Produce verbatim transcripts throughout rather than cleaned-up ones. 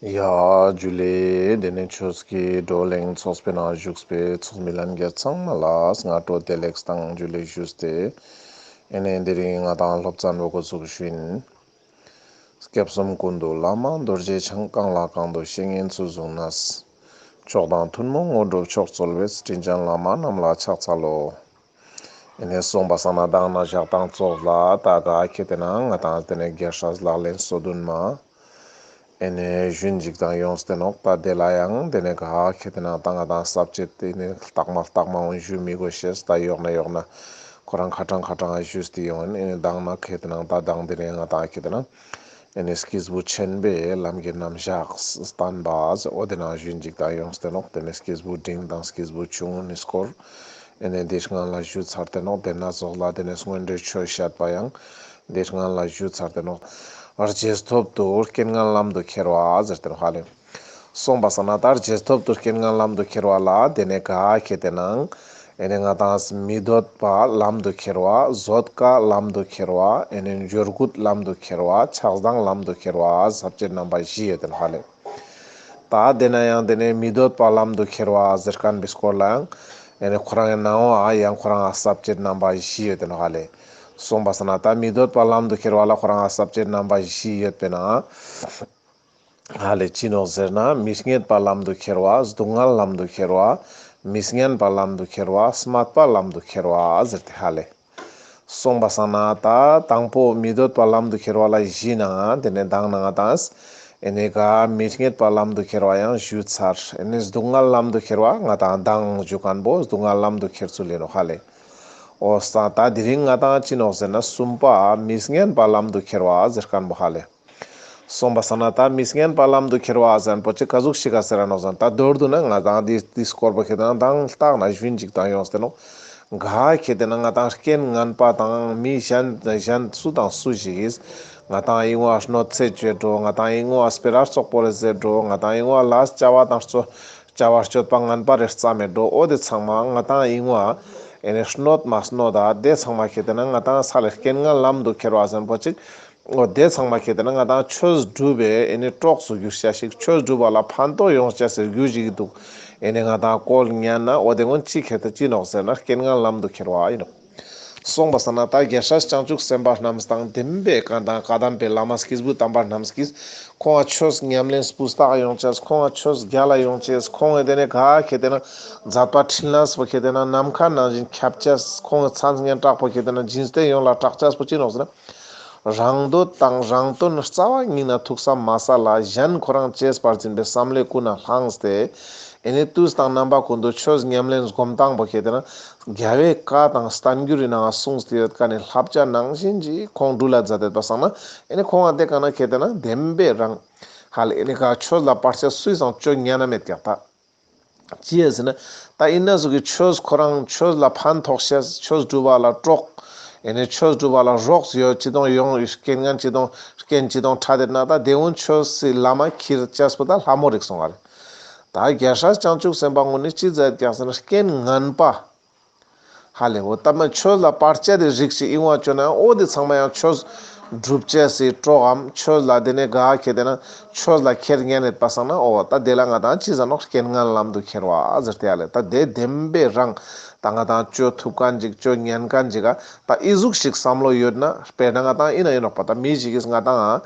ཡ་ཇུ་ལེ། དེ་ནས་ཆོས་ཀྱི་བགྲོ་གླེང་ཚོགས་པའི་ནང་བཞུགས་པའི་ཚོགས་མི་ལྷན་རྒྱས་ཚང་མ་ལ་སྔ་དྲོ་བདེ་ལེགས་དང་ཇུ་ལེ་ཞུས་ཏེ། ཨེ་ནས་དེ་རིང་ང་དང་སློབ་ཚན་བོ་འགོ་ཚུགས་ཞུ་ཡིན། སྐྱབས་གསུམ་ཀུན་འདུས་བླ་མ་རྡོ་རྗེ་འཆང་། གང་ལ་གང་འདུལ་བཤེས་གཉེན་ཚུལ་བཟུང་ནས། མཆོག་དང་ཐུན་མོང་དངོས་གྲུབ་མཆོག་སྩོལ་བའི། དྲིན་ཅན་བླ་མ་རྣམས་ལ་ཕྱག་འཚལ་ལོ། ཨེ་ནས་སོང་པ་སང་ན་མདང་ན་ཞག་དང་ཙོགས་ལ་ད་ག་ཁེ་ཏེ་ན་ང་དང་དེ་ནས་རྒྱལ་སྲས་ལག་ལེན་སོ་བདུན་མ། ཨེ་ནས་ཞུན་ཅིག་དང་ཡོངས་ཏེ་ནོག། ད་དེ་ལ་ཡང་དེ་ནས་ག་ཁེ་ཏེ་ན་ད་ང་དང་ས་བཅད་དེ་ནས་ལྟག་མ་ལྟག་མ་འོན་ཞུ་མི་དགོས་ཤེས། ད་ཡོག་ན་ཡོག་ན་ཁོ་རང་ཁ་ཏང་ཁ་ཏང་ཞུས་ཏེ་ཡོང་། ཨེ་ནས་མདང་ན་ཁེ་ཏེ་ན་ད་མདང་དེ་ནས་ང་དང་ཁེ་ཏེ་ན་ཨེ་ནས་སྐྱེས་བུ་ཆེན་པོའི་ལམ་གྱི་རྣམ་གཞག་བསྟན་པ་འོ་དེ་ནང་ཞུན་ཅིག་དང་ཡོངས་ཏེ་ནོག། དེ་ནས་སྐྱེས་བུ་འབྲིང་དང་སྐྱེས་བུ་ཆུང་ངུ་ནི་སྐོར། ཨེ་ནས་འདི་སྔན་ལ་ཞུ་ཚར་ཏེ་ནོག། དེ་ན་ཙོགས་ལ་དེ་ནས་སྔོན་འགྲོའི་ཆོས་བཤད་པ་ཡང་འདི་སྔན་ལ་ཞུ་ཚར་ཏེ་ནོག། རྗེས་ཐོབ་ཏུ་རྐྱེན་ངན་ལམ་དུ་ཁྱེར་བ་ཟེར་ཏེ་ནོག་ཧ་ལེ། སོང་པ་སང་ན་ད་རྗེས་ཐོབ་ཏུ་རྐྱེན་ངན་ལམ་དུ་ཁྱེར་བ་ལ་དེ་ནས་ག་ཁེ་ཏེ་ན་ཨེ་ནས་ང་དང་མི་འདོད་པ་ལམ་དུ་ཁྱེར་བ། བཟོད་དཀའ་ལམ་དུ་ཁྱེར་བ། ཨེ་ནས་འབྱོར་རྒུད་ལམ་དུ་ཁྱེར་བ། ཆགས་སྡང་ལམ་དུ་ཁྱེར་བ། ས་བཅད་རྣམ་པ་བཞི་ཡོད་དེ་ནོག་ཧ་ལེ། ད་དེ་ན་ཡང་དེ་ནས་མི་འདོད་པ་ལམ་དུ་ཁྱེར་བ་ཟེར་མཁན་པའི་སྐོར་ལ་ཡང་ཨེ་ནས་ཁོ་རང་ཡང་ནང་བ་ཡང་ཁོ་རང་ས་བཅད་རྣམ་པ་བཞི་ཡོད་དེ་ནོག་ཧ་ལེ། སོང་པ་སང་ན་ད་མི་འདོད་པ་ལམ་དུ་ཁྱེར་བ་ལ་ཁོ་རང་ས་བཅད་རྣམ་པ་བཞི་ཡོད་པས་ན། ཧ་ལེ་ཅི་ནོག་ཟེར་ན་མི་རྙེད་པ་ལམ་དུ་ཁྱེར་བ། སྡུག་བསྔལ་ལམ་དུ་ཁྱེར་བ། མི་སྙན་པ་ལམ་དུ་ཁྱེར་བ། སྨད་པ་ལམ་དུ་ཁྱེར་བ་ཟེར་ཏེ་ཧ་ལེ། སོང་པ་སང་ན་ད་དང་པོ་མི་འདོད་པ་ལམ་དུ་ཁྱེར་བ་ལ་བཞི་ནང་དེ་ནས་མདང་ན་ང་དང་ཨེ་ནས་ག་མི་རྙེད་པ་ལམ་དུ་ཁྱེར་བ་ཡང་ཞུ་ཚར། ཨེ་ནས་སྡུག་བསྔལ་ལམ་དུ་ཁྱེར་བ་ང་དང་མདང་ཞུ་མཁན་པོ་སྡུག་བསྔལ་ལམ་དུ་ཁྱེར་ཚུལ་ཡིན་ནོག་ཧ་ལེ། འོ་ས་ད་དེ་རིང་ང་དང་ཅི་ནོག་ཟེར་ན་གསུམ་པ་མི་སྙན་པ་ལམ་དུ་ཁྱེར་བ་ཟེར་མཁན་པོ་ཧ་ལེ། སོང་པ་སང་ན་ད་མི་སྙན་པ་ལམ་དུ་ཁྱེར་བ་ཟེར་མཁན་པོ་ཅི་ག་ཟུག་ཞིག་ག་ཟེར་ར་ནོག་ཟེར་ན་ད་མདོར་བསྡུ་ན་ང་དང་འདི་འདི་སྐོར་པོ་ཁེ་ཏེ་ན་མདང་ལྟག་ན་ཞུན་ཅིག་དང་ཡོངས་ཏེ་ནོག། ག་ཁེ་ཏེ་ན་ང་དང་རྐྱེན་ངན་པ་དང་མི་གཞན་གཞན་སུ་དང་སུ་ཞིག་གིས་ང་དང་ཨིན་བ་གནོད་འཚེ་བཅོས་འགྲོ། ང་དང་ཨིན་བ་སྤེ་ར་བཙོག་པོ་རེ་ཟེར་འགྲོ། ང་དང་ཨིན་བ་ལས་བྱ་བ་དང་བརྩོ་བྱ་བ་སྤྱོད་པ་ངན་པ་རེ་རྩ་མེད་འགྲོ། འོ་དེ་ཚང་མ་ང་དང་ཨིན་བ་ཨེ་ནས་གནོད་མ་གནོད་ད་དེ་ཚང་མ་ཁེ་ཏེ་ན་ང་དང་ས་ལེ་རྐྱེན་ངན་ལམ་དུ་ཁྱེར་བ་ཟེར་མཁན་པོ་ཅིག། འོ་དེ་ཚང་མ་ཁེ་ཏེ་ན་ང་དང་ཆོས་སྒྲུབ་པའི་ཨེ་ནི་གྲོགས་སུ་གྱུར་ཤེས་ཤིག། ཆོས་སྒྲུབ་པ་ལ་ཕན་ཐོགས་ཡོང་ཤེས་སི་རྒྱུ་ཞིག་འདུག། ཨེ་ནི་ང་དང་བཀོལ་ཉན་ན་འོ་དེ་ཀུན་ཅི་ཁེ་ཏེ་ཅི་ནོག་ཟེར་ན་རྐྱེན་ངན་ལམ་དུ་ཁྱེར་བ་ཡིན་ནོག། སོང་པ་སང་ན་ད་རྒྱལ་སྲས་བྱང་ཆུབ་སེམས་དཔའ་རྣམས་དང་ལྡན་པའི་ང་དང་བཀའ་གདམས་པའི་བླ་མ་སྐྱེས་བུ་དམ་པ་རྣམས་ཀྱིས་ཁོང་ང་ཆོས་ཉམས་ལེན་སྤུས་དག་ཡོང་ཤེས། ཁོང་ང་ཆོས་རྒྱལ་ལ་ཡོང་ཤེས། ཁོང་ངི་དེ་ནས་ག་ཁེ་ཏེ་ན་མཛད་པ་འཕྲིན་ལས་པོ་ཁེ་ཏེ་ན་ནམ་མཁའ་ནང་བཞིན་ཁྱབ་ཤེས། ཁོང་ངི་མཚན་སྙན་གྲགས་པོ་ཁེ་ཏེ་ན་འཇིག་རྟེན་ཡོངས་ལ་གྲགས་ཤེས་པོ་ཅི་ནོག་ཟེར་ན། རང་འདོད་དང་རང་དོན་རྩ་བ་ཉིད་ནས་ཐུགས་སམ་མ་ཟ་ལ། གཞན་ཁོ་རང་གཅེས་པར་འཛིན་པའི་བསམ་བློ་ཀུན་ནས་བསླངས་ཏེ། ཨེ་ནི་དུས་དང་རྣམ་པ་ཀུན་ཏུ་ཆོས་ཉམས་ལེན་སྒོམ་སྟངས་པོ་ཁེ་ཏེ་ན་རྒྱལ་བའི་བཀའ་དང་བསྟན་འགྱུར་རི་ནང་གསུངས་ཏེ་ཡོད་མཁན་ནི་བསླབ་བྱ་ནང་བཞིན་གྱི་ཁོང་འགྲུལ་ལ་མཛད་དེ་པ་སང་ན་ཨེ་ནི་ཁོང་ང་དེ་ཀ་ན་ཁེ་ཏེ་ན་བདེན་པའི་རང་ཧ་ལེ་ཨེ་ནི་ག་ཆོས་ལ་བར་ཆད་སུས་སང་བཅོ་ཉན་ན་མེད་ཀྱག་ད། ཅི་ཡ་ཟེར་ན། ད་ཨིན་ན་ཟུག་གི་ཆོས་ཁོ་རང་ཆོས་ལ་ཕན་ཐོགས་ཤེས། ཆོས་སྒྲུབ་པ་ལ་གྲོགས། ཨེ་ནི་ཆོས་སྒྲུབ་པ་ལ་རོགས་ཡོད་ཅི་དང་ཡོང་རྐྱེན་ངན་ཅི་དང་རྐྱེན་ཅི་དང་ཕྲད་དེ་ན་ད་དེ་ཀུན་ཆོས་སི་ལམ་མ་ཁྱེར་ཤེས་པོ་ད་ལྷ་མོ་རིགས་སོང་ང་རེ། ད་རྒྱལ་སྲས་བྱང་ཆུབ་སེམས་དཔའ་ཀུན་ནི་ཅི་མཛད་ཀྱག་ཟེར་ན་རྐྱེན་ངན་པ། ཧ་ལེ་འོ་ད་མ་ཆོས་ལ་བར་ཆད་དེ་རིགས་ཤིག་ཨིན་བ་བཅོ་ན་འོ་དེ་ཚང་མ་ཡང་ཆོས་སྒྲུབ་ཅེས་སི་གྲོགས་འམ་ཆོས་ལ་དེ་ནས་ག་ཁེ་ཏེ་ན་ཆོས་ལ་ཁྱེར་ཉན་ཡོད་པ་སང་ན་འོ་ད་དེ་ལ་ང་དང་ཅི་ཟེར་ནོག། རྐྱེན་ངན་ལམ་དུ་ཁྱེར་བ་ཟེར་ཏེ་ཡ་ལེ། ད་དེ་བདེན་པའི་རང་ད་ང་དང་བཅོ་ཐུབ་མཁན་ཅིག་བཅོ་ཉན་མཁན་ཅིག་ག་ད་ཨི་ཟུག་ཞིག་བསམ་བློ་ཡོད་ན་དཔེར་ན་ང་དང་ཨིན་ན་ཨིན་ནོག་པ། ད་མི་ཞིག་གིས་ང་དང་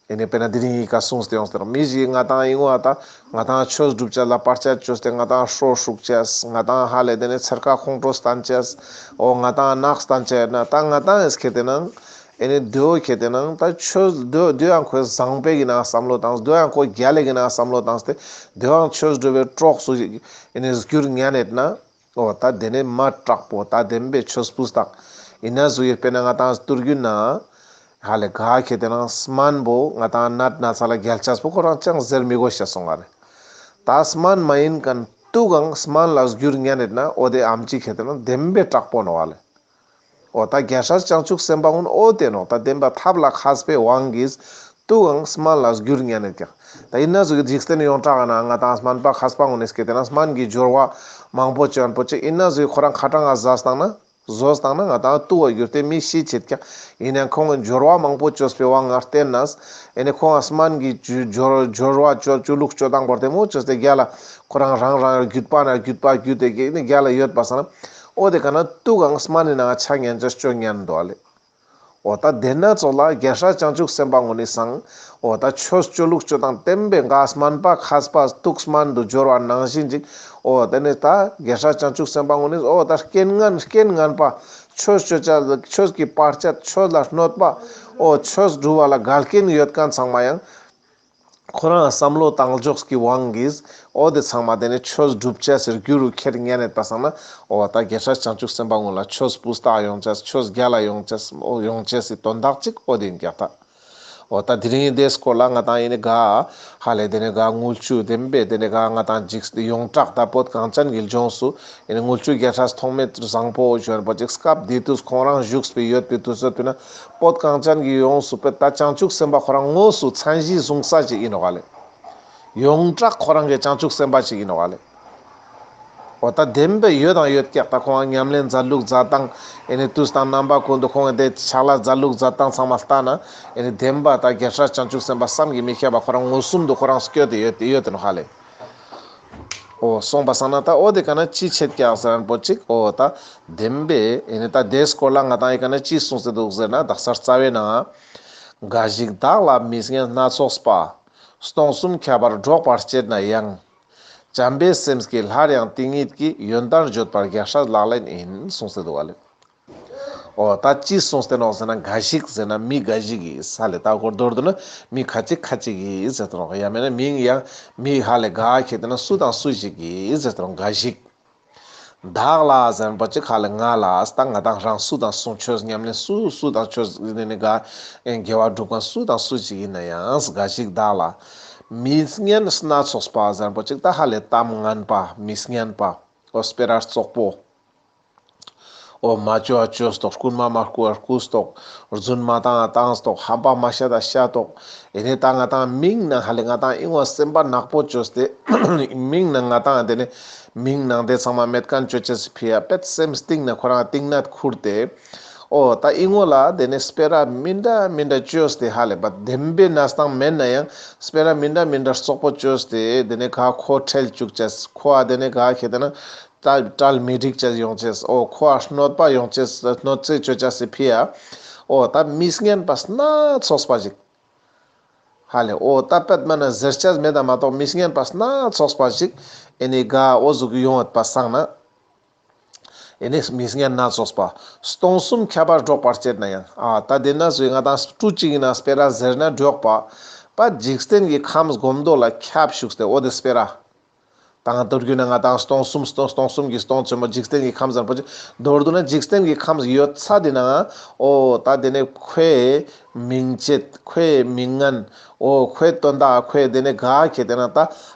ཨེ་ནི་དཔེར་ན་དེ་རིང་ཡི་ག་གསུངས་ཏེ་ཡོངས་ཏེ་རང་མི་ཞིག་ང་དང་ཨིན་བ་ད་ང་དང་ཆོས་སྒྲུབ་ཅེས་ལ་བར་ཆད་བཅོས་ཏེ་ང་དང་ཧྲོ་ཧྲུག་ཅེས། ང་དང་ཧ་ལེ་དེ་ནས་ཚེར་ཁ་ཁོང་ཁྲོ་སྟན་ཅེས། འོ་ང་དང་ནག་སྟན་ཅེས་ན་ད་ང་དང་ཨེ་ནི་ཁེ་ཏེ་ན་ཨེ་ནི་དེའོ་ཁེ་ཏེ་ན་ད་ཆོས་དེའོ་དེའང་ཁོའི་བཟང་པོའི་གི་ནང་བསམ་བློ་བཏང་། དེའང་ཁོ་རྒྱལ་ལ་གི་ནང་བསམ་བློ་བཏང་སྟེ་དེའང་ཆོས་སྒྲུབ་པའི་གྲོགས་སུ་ཨེ་ནི་གྱུར་ཉན་ཡོད་ན། འོ་ད་དེ་ནས་མ་དྲག་པོ་ད་བདེན་པའི་ཆོས་སྤུས་དག་ཨིན་ན་ཟུག་ཡོད་པས་ན་ང་དང་སྟུར་རྒྱུ་ན་ཧ་ལེ་ག་ཁེ་ཏེ་ན་སྨན་པོ་ང་དང་ནད་ན་ཚ་ལ་རྒྱལ་ཅེས་པོ་ཁོ་རང་ཅང་ཟེར་མི་དགོས་ཤེས་སོང་ང་རེ། ད་སྨན་མ་ཡིན་མཁན་དུག་གང་སྨན་ལ་བསྒྱུར་ཉན་ཡོད་ན་འོ་དེ་ཨམ་ཅི་ཁེ་ཏེ་ན་བདེན་པའི་དྲག་པོ་ནོག་ཧ་ལེ། འོ་ད་རྒྱལ་སྲས་བྱང་ཆུབ་སེམས་དཔའ་ཀུན་འོ་དེ་ནོག། ད་བདེན་པ་ཐབས་ལ་མཁས་པའི་དབང་གིས་དུག་གང་སྨན་ལ་བསྒྱུར་ཉན་ཡོད་ཀྱག། ད་ཨིན་ན་ཟུག་གི་འཇིག་རྟེན་ཡོངས་གྲགས་ན་ང་དང་སྨན་པ་མཁས་པ་ཀུན་ནི་སྐད་དེ་ན་སྨན་གྱི་སྦྱོར་བ་མང་པོ་བཅོན་པོ་ཅི་ཨིན་ན་ཟུག་གི་ཁོ་རང་ཁ་གྲངས་ང་ཟ་སྟངས་ན་ བཟོས་བཏང་ན་ང་ཏང་ལྟོགས་པ་གྱུར་ཏེ་མི་ཤི་ཆེད་ཀྱག། ཡིན་ནའང་ཁོང་གི་སྦྱོར་བ་མང་པོ་བཅོས་པའི་དབང་ལ་བརྟེན་ནས་ཨེ་ནི་ཁོང་ང་སྨན་གྱི་སྦྱོར་སྦྱོར་བ་བཅོ་བཅོ་ལུགས་བཅོ་སྟངས་བར་དེ་མོ་བཅོས་ཏེ་རྒྱལ་ལ་ཁོ་རང་རང་རང་རྒྱུད་པ་ན་རྒྱུད་པ་རྒྱུད་དེ་གི་ནི་རྒྱལ་ལ་ཡོད་པ་སང་ན་འོ་དེ་ག་ན་དུག་གང་སྨན་ནི་ནང་ཆ་ཉན་ཅེས་བཅོ་ཉན་འདུག་ལེ། འོ་ད་དེ་ན་ཚོགས་ལ་རྒྱལ་སྲས་བྱང་ཆུབ་སེམས་དཔའ་ངོ་ནི་སང་འོ་ད་ཆོས་བཅོ་ལུགས་བཅོ་སྟངས་བསྟན་པའི་ག་སྨན་པ་མཁས་པ་དུག་སྨན་དུ་སྦྱོར་བ་ནང་བཞིན་ཅིག། འོ་དེ་ནི་ད་རྒྱལ་སྲས་བྱང་ཆུབ་སེམས་དཔའ་ངོ་ནི་འོ་ད་རྐྱེན་ངན་རྐྱེན་ངན་པ་ཆོས་བཅོ་བྱ་ཆོས་ཀྱི་བར་ཆད་ཆོས་ལ་གནོད་པ་འོ་ཆོས་སྒྲུབ་པ་ལ་འགལ་རྐྱེན་ཡོད་མཁན་ཚང་མ་ཡང་ཁོ་རང་བསམ་བློ་བཏང་ཕྱོགས་ཀྱི་དབང་གིས་འོ་དེ་ཚང་མ་དེ་ནི་ཆོས་སྒྲུབ་བྱ་ཟེར་རྒྱུ་རུ་ཁྱེར་ཉན་ནས་པ་སང་ན་འོ་ད་རྒྱལ་སྲས་བྱང་ཆུབ་སེམས་དཔའ་ངོ་ལ་ཆོས་སྤུས་དག་ཡོང་བྱས་ཆོས་རྒྱལ་ལ་ཡོང་བྱས་འོ་ཡོང་བྱས་སི་དོན་དག་ཅིག་འོ་དེ་ཡིན་ཀྱག་ད། འོ་ད་དེ་རིང་དེ་སྐོར་ལ་ང་ཏང་ཡིན་ནི་ག་ཧ་ལས་དེ་ནི་ག་དངུལ་ཆུ་ལྡེམ་པས་དེ་ནི་ག་ང་ཏང་འཇིགས་ཡོངས་གྲགས་ད་བོད་གངས་ཅན་གྱི་ལྗོངས་སུ་ཡིན་ནི་དངུལ་ཆུ་རྒྱལ་སྲས་ཐོགས་མེད་བཟང་པོ་ཞོན་པ་ཅིག་སྐབས་དེ་དུས་ཁོང་རང་བཞུགས་པའི་ཡོད་པའི་དུས་ཚོད་དུ་ན་བོད་གངས་ཅན་གྱི་ཡོངས་སུ་དཔེ་ད་བྱང་ཆུབ་སེམས་དཔའ་ཁོ་རང་དངོས་སུ་མཚན་གཞི་བཟུང་ས་ཅིག་ཡིན་ནོག་ལེ། ཡོངས་གྲགས་ཁོ་རང་གི་བྱང་ཆུབ་སེམས་དཔའ་ཅིག་ཡིན་ནོག་ལེ། འོ་ད་བདེན་པའི་ཡོད་དང་ཡོད་ཀྱག་ད་ཁོང་ཉམས་ལེན་མཛད་ལུགས་མཛད་སྟངས་ཨེ་ནི་དུས་དང་རྣམ་པ་ཀུན་ཏུ་ཁོང་གི་དེ་ཕྱག་ལས་མཛད་ལུགས་མཛད་སྟངས་ཚང་མ་ལྟ་ན་ཨེ་ནི་བདེན་པ་ད་རྒྱལ་སྲས་བྱང་ཆུབ་སེམས་དཔའ་བསམ་གྱིས་མི་ཁྱབ་པ་ཁོ་རང་མངོན་སུམ་དུ་ཁོ་རང་སྐྱོད་དེ་ཡོད་དེ་ཡོད་དེ་ནོག་ཧ་ལེ། འོ་སོང་པ་སང་ན་ད་འོ་དེ་ག་ན་ཅི་ཆེད་ཀྱག་ཟེར་ན་པོ་ཅིག་འོ་ད་བདེན་པའི་ཨེ་ནི་ད་དེ་སྐོར་ལ་ང་ཏང་ཨེ་ག་ན་ཅི་གསུངས་ཏེ་འདུག་ཟེར་ན་དག་ས་རྩ་བའི་ནང་འགའ་ཞིག་བདག་ལ་མི་སྙན་སྣ་ཚོགས་པ། སྟོང་གསུམ་ཁྱབ་པར་སྒྲོག་པར་བྱེད་ན་ཡང་། བྱམས་པའི་སེམས་ཀྱིས་སླར་ཡང་དེ་ཉིད་ཀྱི། ཡོན་ཏན་བརྗོད་པར་རྒྱལ་སྲས་ལག་ལེན་ཡིན། གསུངས་ཏེ་འདུག་ག་ལེ། འོ་ད་ཅི་གསུངས་ཏེ་ནོག་ཟེར་ན་འགའ་ཞིག་ཟེར་ན་མི་འགའ་ཞིག་གིས་ཧ་ལེ་ད་སྐོར་མདོར་བསྡུ་ན་མི་ཁ་ཅིག་ཁ་ཅིག་གིས་ཟེར་ཏེ་ནོག་ཡང་མེད་ན་མིང་ཡང་མི་ཧ་ལེ་ག་ཁེ་ཏེ་ན་སུ་དང་སུ་ཞིག་གིས་ཟེར་ཏེ་ནོག་འགའ་ཞིག། བདག་ལ་ཟེར་པ་ཅིག་ཧ་ལེ་ང་ལ་ད་ང་དང་རང་སུ་དང་སུ་ཆོས་ཉམས་ལེན་སུ་སུ་དང་ཆོས་ནི་ནི་ག་དགེ་བ་སྒྲུབ་མཁན་སུ་དང་སུ་ཞིག་ཡིན་ན་ཡང་འགའ་ཞིག་བདག་ལ་མི་སྙན་སྣ་ཚོགས་པ་ཟེར་པ་ཅིག་ད་ཧ་ལེ་གཏམ་ངན་པ་མི་སྙན་པ་འོ་སྤེ་ར་རྩོག་པོ། འོ་མ་བཅོ་བ་བཅོས་ཏོག་རྐུན་མ་མ་རྐུ་བ་རྐུས་ཏོག་རྫུན་མ་བཏང་བ་བཏངས་ཏོག་ཧམ་པ་མ་བཤད་ད་བཤད་ཏོག་ཨེ་ནི་ད་ང་དང་མིང་ནང་ཧ་ལེ་ང་དང་ཨིན་བ་སེམས་པ་ནག་པོ་བཅོས་ཏེ་མིང་ནང་ང་དང་དེ་ནི་མིང་ནང་དེ་ཚང་མ་མེད་མཁན་བཅོ་ཅེས་སི་ཕི་ཡ་པད་སེམས་གཏིང་ན་ཁོ་རང་གཏིང་ན་ཁུར་ཏེ། འོ་ད་ཨིན་བ་ལ་དེ་ནི་སྤེ་ར་མི་འདྲ་མི་འདྲ་བཅོས་ཏེ་ཧ་ལེ་བ་བདེན་པའི་གནས་སྟངས་མེད་ན་ཡང་སྤེ་ར་མི་འདྲ་མི་འདྲ་རྩོག་པོ་བཅོས་ཏེ་དེ་ནི་ག་ཁོ་ཁྲེལ་བཅུག་ཅེས་ཁོ་ཨ་དེ་ནི་ག་ཁེ་དེ་ན། ད་གྲལ་མི་འགྲིག་ཅེས་ཡོང་ཅེས། འོ་ཁོ་ཨ་གནོད་པ་ཡོང་ཅེས་གནོད་འཚེ་བཅོ་ཅེས་སི་ཕི་ཡ། འོ་ད་མི་སྙན་པ་སྣ་ཚོགས་པ་ཞིག་ཧ་ལེ་འོ་ད་པད་མ་ན་ཟེར་ཅེས་མེད་ད་མ་གཏོགས་མི་སྙན་པ་སྣ་ཚོགས་པ་ཞིག་ཨེ་ནི་ག་འོ་ཟུག་ཡོང་ཡོད་པ་སང་ན། ཨེ་ནི་མི་སྙན་སྣ་ཚོགས་པ། སྟོང་གསུམ་ཁྱབ་པར་སྒྲོག་པར་བྱེད་ན་ཡང་། ཨ་ད་དེ་ན་ཟུག་ང་དང་སྤྲུ་གཅིག་ཡིན་ན་སྤེ་ར་ཟེར་ན་སྒྲོག་པ། པ་འཇིག་རྟེན་གྱི་ཁམས་སྒོམ་མདོ་ལ་ཁྱབ་བཅུག་སྟེ་འོ་དེ་སྤེ་ར། དང་མདོར་བསྡུ་ན་ང་དང་སྟོང་གསུམ་སྟོང་སྟོང་གསུམ་གྱི་སྟོང་ཆེན་མོ་འཇིག་རྟེན་གྱི་ཁམས་ཟེར་པོ་ཅིག་མདོར་བསྡུ་ན་འཇིག་རྟེན་གྱི་ཁམས་ཡོད་ས་དེ་ན་འོ་ད་དེ་ནི་ཁོའི་མིང་བྱེད་ཁོའི་མིང་ངན་འོ་ཁོའི་དོན་དག་ཁོའི་དེ་ནི་ག་ཁེ་དེ་ན་ད་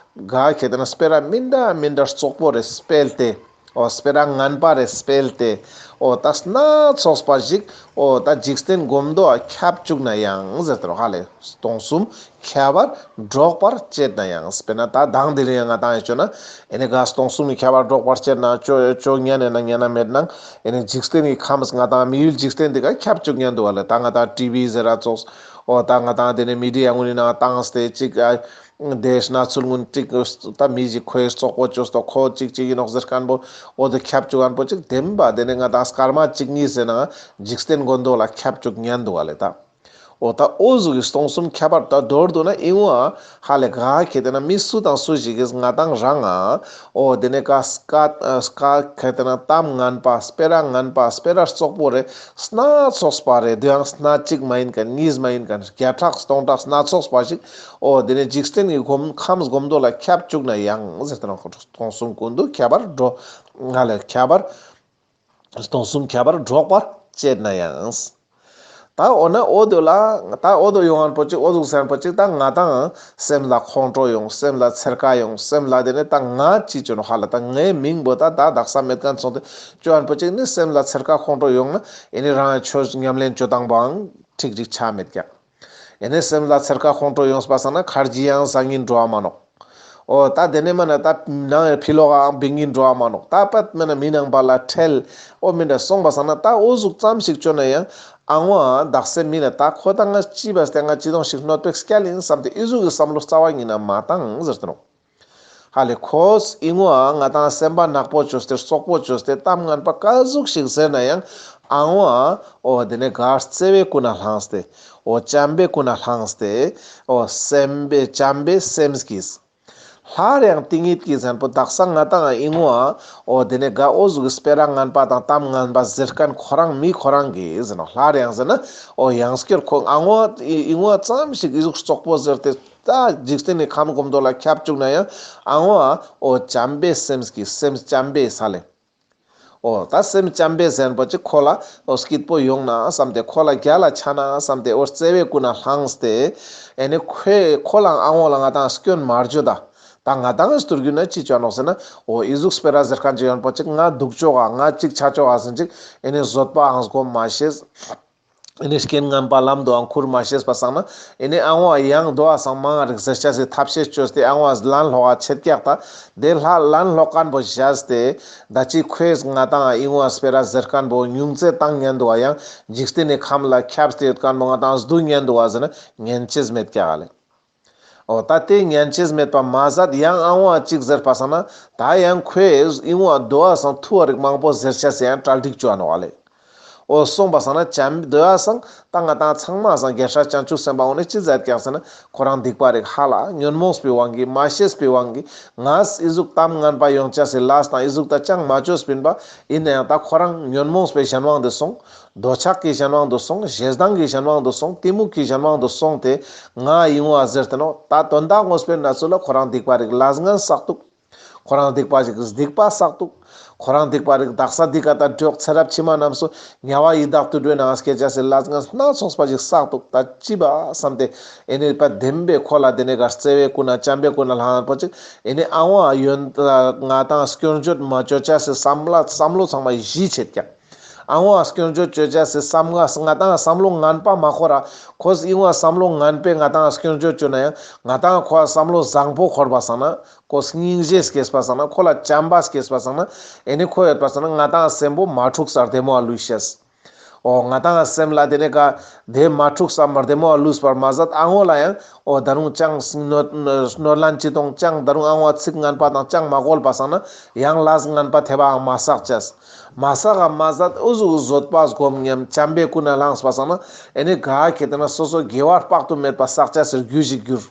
ག་ཁེ་དེ་ན་སྤེ་ར་མི་འདྲ་མི་འདྲ་རྩོག་པོ་རེ་སྤེལ་ཏེ་འོ་སྤེ་ར་ངན་པ་རེ་སྤེལ་ཏེ་འོ་ད་སྣ་ཚོགས་པ་ཞིག་འོ་ད་འཇིག་རྟེན་སྒོམ་མདོ་ཁྱབ་བཅུག་ན་ཡང་ཟེར་ཏེ་རོ་ཧ་ལེ་སྟོང་གསུམ། ཁྱབ་པར་སྒྲོག་པར་བྱེད་ན་ཡང་། དཔེར་ན་ད་དང་དེ་རིང་ཡང་ང་དང་ཡང་བཅོ་ན་ཨེ་ནི་ག་སྟོང་གསུམ་གྱི་ཁྱབ་པར་སྒྲོག་པར་བྱེད་ན་བཅོ་བཅོ་ཉན་ནས་ན་ཉན་ན་མེད་ནང་ཨེ་ནི་འཇིག་རྟེན་གྱི་ཁམས་ང་དང་མི་ཡུལ་འཇིག་རྟེན་འདི་ག་ཁྱབ་བཅུག་ཉན་འདུག་བ་ལེ། ད་ང་དང་ཊི་ཝི་ཟེར་ར་ཙོགས་འོ་ད་ང་དང་དེ་ནི་མི་ཌི་ཡ་ངུ་ནི་ནང་བཏང་སྟེ་ཅིག་ཨ་དེ་གནས་ཚུལ་ངུ་ནི་ཅིག་ད་མི་ཞིག་ཁོའི་རྩོག་པོ་བཅོས་ཏོག་ཁོ་ཅིག་ཅིག་ཡིན་ནོག་ཟེར་མཁན་པོ་འོ་དེ་ཁྱབ་བཅུག་མཁན་པོ་ཅིག་བདེན་པ་དེ་ནི་ང་དང་སྐར་མ་གཅིག་གཉིས་ཟེར་ན་འཇིག་རྟེན་མགོན་དོ་ལ་ཁྱབ་བཅུག་ཉན་འདུག་བ་ལེ་ད། འོ་ད་འོ་ཟུག་གི་སྟོང་གསུམ་ཁྱབ་པར་ད་མདོར་བསྡུ་ན་ཨིན་བ་ཧ་ལེ་ག་ཁེ་དེ་ན་མི་སུ་དང་སུ་ཞིག་གིས་ང་དང་རང་ང་འོ་དེ་ནས་ཀ་སྐད་སྐད་ཁེ་དེ་ན་གཏམ་ངན་པ་སྤེ་ར་ངན་པ་སྤེ་ར་རྩོག་པོ་རེ་སྣ་ཚོགས་པ་རེ་དེ་ཡང་སྣ་གཅིག་མ་ཡིན་མཁན་གཉིས་མ་ཡིན་མཁན་བརྒྱ་ཕྲག་སྟོང་ཕྲག་སྣ་ཚོགས་པ་ཞིག་འོ་དེ་ནས་འཇིག་རྟེན་གྱི་སྒོམ་ཁམས་སྒོམ་མདོ་ལ་ཁྱབ་བཅུག་ན་ཡང་ཟེར་ཏེ་ན་སྟོང་གསུམ་ཀུན་ཏུ་ཁྱབ་པར་འགྲོ་ཧ་ལེ་ཁྱབ་པར། སྟོང་གསུམ་ཁྱབ་པར་སྒྲོག་པར་བྱེད་ན་ཡང་། ད་འོ་ན་འོ་དོ་ལ་ད་འོ་དོ་ཡོང་ངན་པོ་ཅིག་འོ་ཟུག་ཟེར་ངན་པོ་ཅིག་ད་ང་དང་སེམས་ལ་ཁོང་ཁྲོ་ཡོང་སེམས་ལ་འཚེར་ཁ་ཡོང་སེམས་ལ་དེ་ནས་ད་ང་ཅི་བཅོ་ནོག་ཧ་ལེ་ད་ངའི་མིང་པོ་ད་ད་དག་ས་མེད་མཁན་སོང་སྟེ་བཅོ་ངན་པོ་ཅིག་ནི་སེམས་ལ་འཚེར་ཁ་ཁོང་ཁྲོ་ཡོང་ན་ཨེ་ནི་རང་ཆོས་ཉམས་ལེན་བཅོ་སྟངས་པོའང་ཁྲིག་ཁྲིག་ཆ་མེད་ཀྱག། ཨེ་ནི་སེམས་ལ་འཚེར་ཁ་ཁོང་ཁྲོ་ཡོངས་པ་སང་ན་ཁར་ཇི་ཡང་སང་ཉིན་འགྲོ་བ་མ་ནོག། འོ་ད་དེ་ནས་མ་ན་ད་ནང་ཕི་ལོག་ག་བིང་གིན་འགྲོ་བ་མ་ནོག། ད་པད་མ་ན་མི་ནང་པ་ལ་ཁྲེལ། འོ་མི་འདྲ་སོང་པ་སང་ན་ད་འོ་ཟུག་ཙམ་ཞིག་བཅོ་ན་ཡང་ཨ་ངོ་ཨ་དག་ས་མི་ལ་ད་ཁོ་ད་ང་ཅི་བས་ཏེ་ང་ཅི་དོང་ཞིག་གནོད་པའི་སྐྱལ་ཡིན་བསམ་སྟེ་ཨི་ཟུག་གི་བསམ་བློ་རྩ་བ་ཉིད་ན་མ་བཏང་ཟེར་ཏེ་ནོག། ཧ་ལེ་ཁོས་ཨི་ངོ་ཨ་ང་ཏང་སེམས་པ་ནག་པོ་བཅོས་ཏེ་རྩོག་པོ་བཅོས་ཏེ་གཏམ་ངན་པ་ག་ཟུག་ཞིག་ཟེར་ན་ཡང་ཨ་ངོ་ཨ་འོ་དེ་ནས་ག་བརྩེ་བའི་ཀུན་ནས་བསླངས་ཏེ་འོ་བྱམས་པའི་ཀུན་ནས་བསླངས་ཏེ་འོ་སེམས་པའི་བྱམས་པའི་སེམས་ཀྱིས། སླར་ཡང་དེ་ཉིད་ཀྱི་ཟན་པོ་དག་ས་ང་ཏང་ཨི་ངོ་ཨ་འོ་དེ་ནས་ག་འོ་ཟུག་གི་སྤེ་ར་ངན་པ་དང་གཏམ་ངན་པ་ཟེར་མཁན་ཁོ་རང་མི་ཁོ་རང་གིས་ཟེར་ནོག། སླར་ཡང་ཟེར་ན་འོ་ཡང་སྐྱར་ཁོ་ཨ་ངོ་ཨ་ཨི་ངོ་ཨ་ཙམ་ཞིག་ཨི་ཟུག་རྩོག་པོ་ཟེར་ཏེ་ད་འཇིག་རྟེན་ནི་ཁམས་གོམ་དོ་ལ་ཁྱབ་བཅུག་ན་ཡང་ཨ་ངོ་ཨ་འོ་བྱམས་པའི་སེམས་ཀྱི་སེམས་བྱམས་པའི་ས་ལེ། འོ་ད་སེམས་བྱམས་པའི་ཟན་པོ་ཅིག་ཁོ་ལ་འོ་སྐྱིད་པོ་ཡོང་ན་བསམ་སྟེ་ཁོ་ལ་རྒྱལ་ལ་ཆ་ན་བསམ་སྟེ་འོ་བརྩེ་བའི་ཀུན་ནས་བསླངས་ཏེ་ཨེ་ནི་ཁོས་ཁོ་ལའང་ཨ་ངོ་ལ་ང་ཏང་སྐྱོན་མ་བརྗོད་ད། ད་ང་ཏང་ལྟོས་གྱུར་ན་ཅི་བྱ་ནོག་ཟེར་ན་འོ་ཨི་ཟུག་སྤེ་ར་ཟེར་མཁན་ཅིག་ཡོང་པོ་ཅིག་ང་སྡུག་ཅོག་ག་ང་ཅིག་ཆ་ཅོག་ག་ཟེར་ཅིག་ཨེ་ནི་བཟོད་པའང་སྒོམ་མ་ཤེས། ཨེ་ནི་རྐྱེན་ངན་པ་ལམ་དུའང་ཁུར་མ་ཤེས་པ་སང་ན་ཨེ་ནི་ཨ་ངོ་ཡང་དོ་བ་སང་མང་རིག་ཟེར་ཆ་སི་ཐབས་ཤེས་བཅོས་ཏེ་ཨ་ངོ་ལན་སློག་ག་ཆེད་ཀྱག་ད། དེ་ལ་ལན་སློག་མཁན་པོ་བཞག་སྟེ་ད་ཅི་ཁོས་ང་ཏང་ཨི་ངོ་སྤེ་ར་ཟེར་མཁན་པོ་ཉུང་ཙེ་བཏང་ཉན་འདུག་ག་ཡང་འཇིག་རྟེན་ནི་ཁམས་ལ་ཁྱབ་སྟེ་ཡོད་མཁན་པོ་ང་ཏང་སྡུག་ཉན་འདུག་ག་ཟེར་ན་ཉན་ཅེས་མེད་ཀྱག་ལེ། འོ་ད་དེ་ཉན་ཅེས་མེད་པ་མ་ཟད་ཡང་ཨ་ངོ་ཅིག་ཟེར་པ་སང་ན་ད་ཡང་ཁོས་ཨི་ངོ་དོ་བ་སང་ཐུ་བ་རིག་མང་པོ་ཟེར་ཆ་སི་ཡང་གྲ་སྒྲིག་བཅོ་ནོག་ལེ། འོ་སོང་པ་སང་ན་བྱམས་དོ་བ་སང་ད་ང་ཏང་ཚང་མ་སང་རྒྱལ་སྲས་བྱང་ཆུབ་སེམས་དཔའ་འོ་ནི་ཅི་ཟེར་ཀྱག་ཟེར་ན་ཁོ་རང་སྡིག་པ་རིག་ཧ་ལ་ཉོན་མོངས་པའི་དབང་གིས་མ་ཤེས་པའི་དབང་གིས་ངས་ཨི་ཟུག་གཏམ་ངན་པ་ཡོང་ཆ་སི་ལས་དང་ཨི་ཟུག་ད་ཅང་མ་བཅོས་པིན་པ། ཡིན་ན་ཡང་ད་ཁོ་རང་ཉོན་མོངས་པའི་གཞན་དབང་དུ་སོང་། འདོད་ཆགས་ཀྱི་གཞན་དབང་དུ་སོང་། ཞེ་སྡང་གི་གཞན་དབང་དུ་སོང་། གཏི་མུག་གི་གཞན་དབང་དུ་སོང་སྟེ་ང་ཨི་ངོ་ཟེར་ཏེ་ནོག། ད་དོན་དག་དངོས་པོའི་གནས་ཚུལ་ལ་ཁོ་རང་སྡིག་པ་རིག་ལས་ངན་བསགས་འདུག། ཁོ་རང་སྡིག་པ་ཞིག་སྡིག་པ་བསགས་འདུག། ཁོ་རང་སྡིག་པ་རིག་དག་ས་སྡིག་ག་ད་འགྲོགས་ཚེ་རབས་ཕྱི་མ་རྣམས་སུ་དམྱལ་བ་ཡི་དྭགས་དུད་འགྲོའི་ནང་སྐྱེ་ཆ་སི་ལས་ངན་སྣ་ཚོགས་པ་ཞིག་བསགས་འདུག། ད་ཅི་བ་བསམ་སྟེ་ཨེ་ནི་པ་བདེན་པའི་ཁོ་ལ་དེ་ནས་ག་བརྩེ་བའི་ཀུན་ནས་བྱམས་པའི་ཀུན་ནས་བསླངས་པོ་ཅིག་ཨེ་ནི་ཨ་ངོ་ཡོན་ང་ཏང་སྐྱོན་བརྗོད་མ་བཅོ་ཆ་སི་བསམ་བློ་བསམ་བློ་ཚང་མ་གཞི་བྱེད་ཀྱག། ཨ་ངོ་སྐྱོན་བརྗོད་བཅོ་ཆ་སི་བསམ་ང་ང་ཏང་བསམ་བློ་ངན་པ་མ་འཁོར་ར་ཁོས་ཨི་ངོ་བསམ་བློ་ངན་པས་ང་ཏང་སྐྱོན་བརྗོད་བཅོ་ན་ཡང་ང་ཏང་ཁོ་བསམ་བློ་བཟང་པོ་འཁོར་བ་སང་ན་ཁོ་སྙིང་རྗེ་སྐྱེས་པ་སང་ན་ཁོ་ལ་བྱམས་པ་སྐྱེས་པ་སང་ན་ཨེ་ནི་ཁོ་ཡོད་པ་སང་ན་ང་ཏང་སེམས་པོ་མ་འཁྲུགས་ས་བདེ་མོ་བ་ལུས་ཤེས། འོ་ང་ཏང་སེམས་ལ་དེ་ནས་ག་དེ་མ་འཁྲུགས་ས་མ་བདེ་མོ་བ་ལུས་པར་མ་ཟད་ཨ་ངོ་ལ་ཡང་འོ་ད་རུང་ཅང་གནོད་གནོད་ལན་ཅི་གཏོང་ཅང་ད་རུང་ཨ་ངོ་ཚིག་ངན་པ་དང་ཅང་མ་གོལ་པ་སང་ན་ཡང་ལས་ངན་པ་ཐེབས་པའང་མ་བསགས་ཅེས། མ་བསགས་པ་མ་ཟད་འུ་ཟུག་བཟོད་པ་སྒོམ་ཉམས་བྱམས་པའི་ཀུན་ནས་བསླངས་པ་སང་ན་ཨེ་ནི་ག་ཁེ་ཏེ་ན་སོ་སོ་དགེ་བ་དཔག་ཏུ་མེད་པ་བསགས་ཅེས་སི་རྒྱུ་ཞིག་འགྱུར།